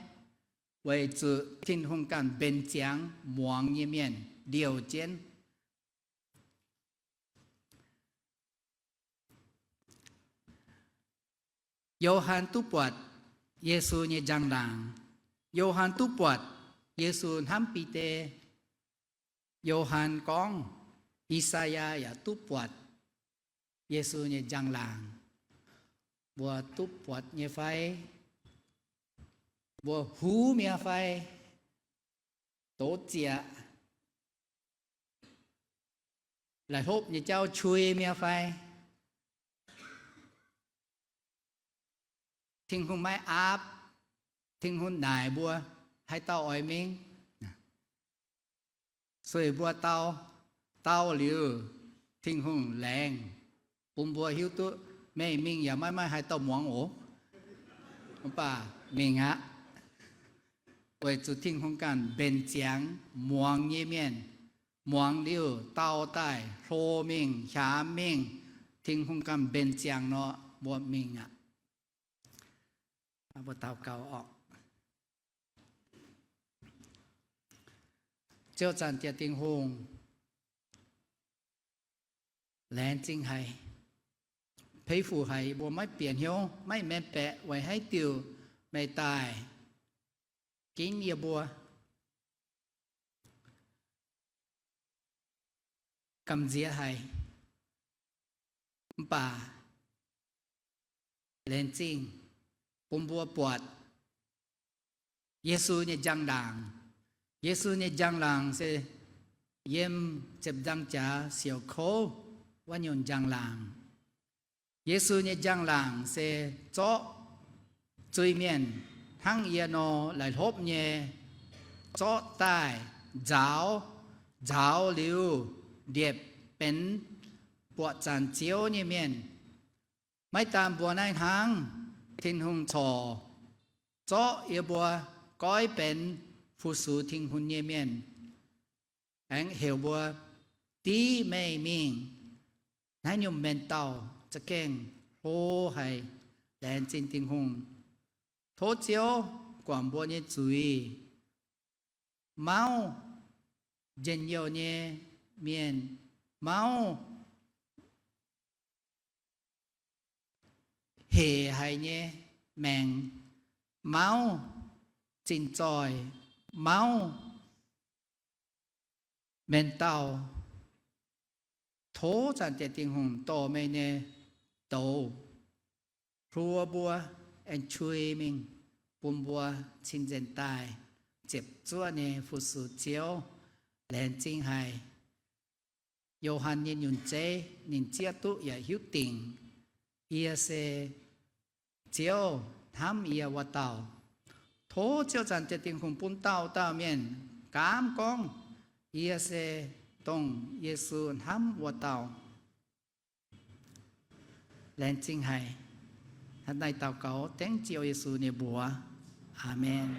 weic zuqc Tin-Hungh ganh mbenc ziangx muangx nyei mienh liouh jienv. Yo^han duqv buatc Yesu nyei njang-laangc. Yo^han duqv buatc Yesu hnamv Bide. Yo^han gorngv, I^saa^yaa yaac duqv buatc Yesu nyei njang-laangc. Mbuo duqv buatc nyei fai? Mbuo huv mi'aqv fai? Doz zieqc, la'hlopv nyei jauv qui mi'aqv fai? Tin-Hungh maiv aapv, Tin-Hungh naaic mbuo, haaix dauh oix mingh? Sueih mbuo dau, dau liuz, Tin-Hungh laengz bun mbuo hiuv duqv meih mingh yaac maiv maaih haaix dauh muangx oc. Mv baac mingh aqv. Weic zuqc Tin-Hungh ganh mbenc ziangx muangx nyei mienh, muangx liuz dau daaih hlo mingh, hiaam mingh, Tin-Hungh ganh mbenc ziangx nor, mbuo mingh aqv. Mbuo daux gaux oc. Ziouv Zaangc Diex Tin-Hungh, laengz zingh haic, pei fuc haic mbuo maiv bieqc hnyouv, maiv maengx baeqc weic haaix diuc meih daaih ginv yie mbuo. Gamh nziex haic, mv baac laengz zingh bun mbuo buatc Yesu nyei njang-laangc. Yesu nyei njang-laangc se yiem ziepc nzangh jaax siouc kouv wuov nyungc njang-laangc. Yesu nyei njang-laangc se zorqv zuiz-mienh hnangv yie nor la'hlopv nyei zorqv daaih nzaaux, nzaaux liuz ndiepc benx buoqc zanc Ziouv nyei mienh. Maiv daan mbuo naaiv hnangv, Tin-Hungh corc zorqv yie mbuo goiv benx fu-sux Tin-Hungh nyei mienh, aengx heuc mbuo div meih mingh. Naaiv nyungc mienh dauh za'gengh hlo haic, laengz zingh Tin-Hungh. Tov Ziouv guangc mbuo nyei zuiz, mauv njien-youh nyei mienh, mauv hec haic nyei maengc, mauv zinh zoih, mauv mienh dauh. Tov Zaangc Diex Tin-Hungh dorh meih nyei douz hluo mbuo, aengx qui mingh bun mbuo cing-nzengc daaih ziepc zuoqv nyei fu-sux Ziouv. Laengz zingh haic. Yo^han nyei nyunc zeiv ninh zieqv duqv yaac hiuv dingc, yie se Ziouv hnamv yie wuov dauh. Tov Ziouv Zaangc Diex Tin-Hungh bun dauh dauh mienh gaamv gorngv, yie se dongh Yesu hnamv wuov dauh. Laengz zingh haic. Hnangv naaiv daux gaux dengv Ziouv Yesu nyei mbuox. Aamen.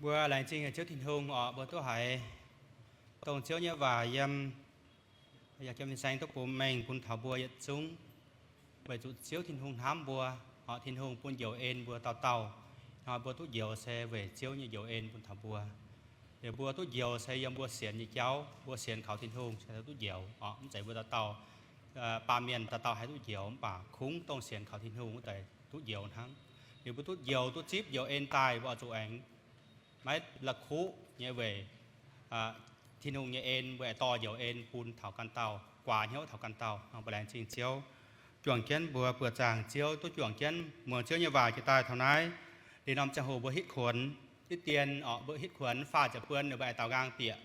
Mbuo laengz zingh Ziouv Tin-Hungh oc. Mbuo duqv haiz dongh Ziouv nyei waac yiem Yaac jiex fin-saeng duqv bun mengh bun taux mbuo yietc zungv, weic zuqc Ziouv Tin-Hungh hnamv mbuo, orqc, Tin-Hungh bun njoux en mbuo dauh dauh. Hnoi mbuo duqv njoux se weic Ziouv nyei njoux en bun taux mbuo. Liuz mbuo duqv njoux se yiem mbuo sienx nyei jauv, mbuo sienx kaux Tin-Hungh se duqv njoux, orqc, mv zeiz mbuo dauh dauh, baamh mienh dauh dauh haih duqv njoux, mv baac kungx dongh sienx kaux Tin-Hungh wuov deix duqv njoux hnangv. Liuz mbuo duqv njoux, duqv zipv njoux en daaih, mbuo oix zuqc aengx maiv la'kuqv nyei weic Tin-Hungh nyei en, mbuo aengx dorh njoux en bun taux ganh dauh, guaax hnyouv taux ganh dauh. Mbuo laengz zingh Ziouv, juangc jienv mbuo buoqc zaangc Ziouv, duqv juangc jienv muangx Ziouv nyei waac jiex daaih taux naaiv. Liuz norm ziangh hoc mbuo hitv kuonx, diqv dien orqc, mbuo hitv kuonx faah ziepc buon ninh mbuo aengx daaux nqaang bieqc.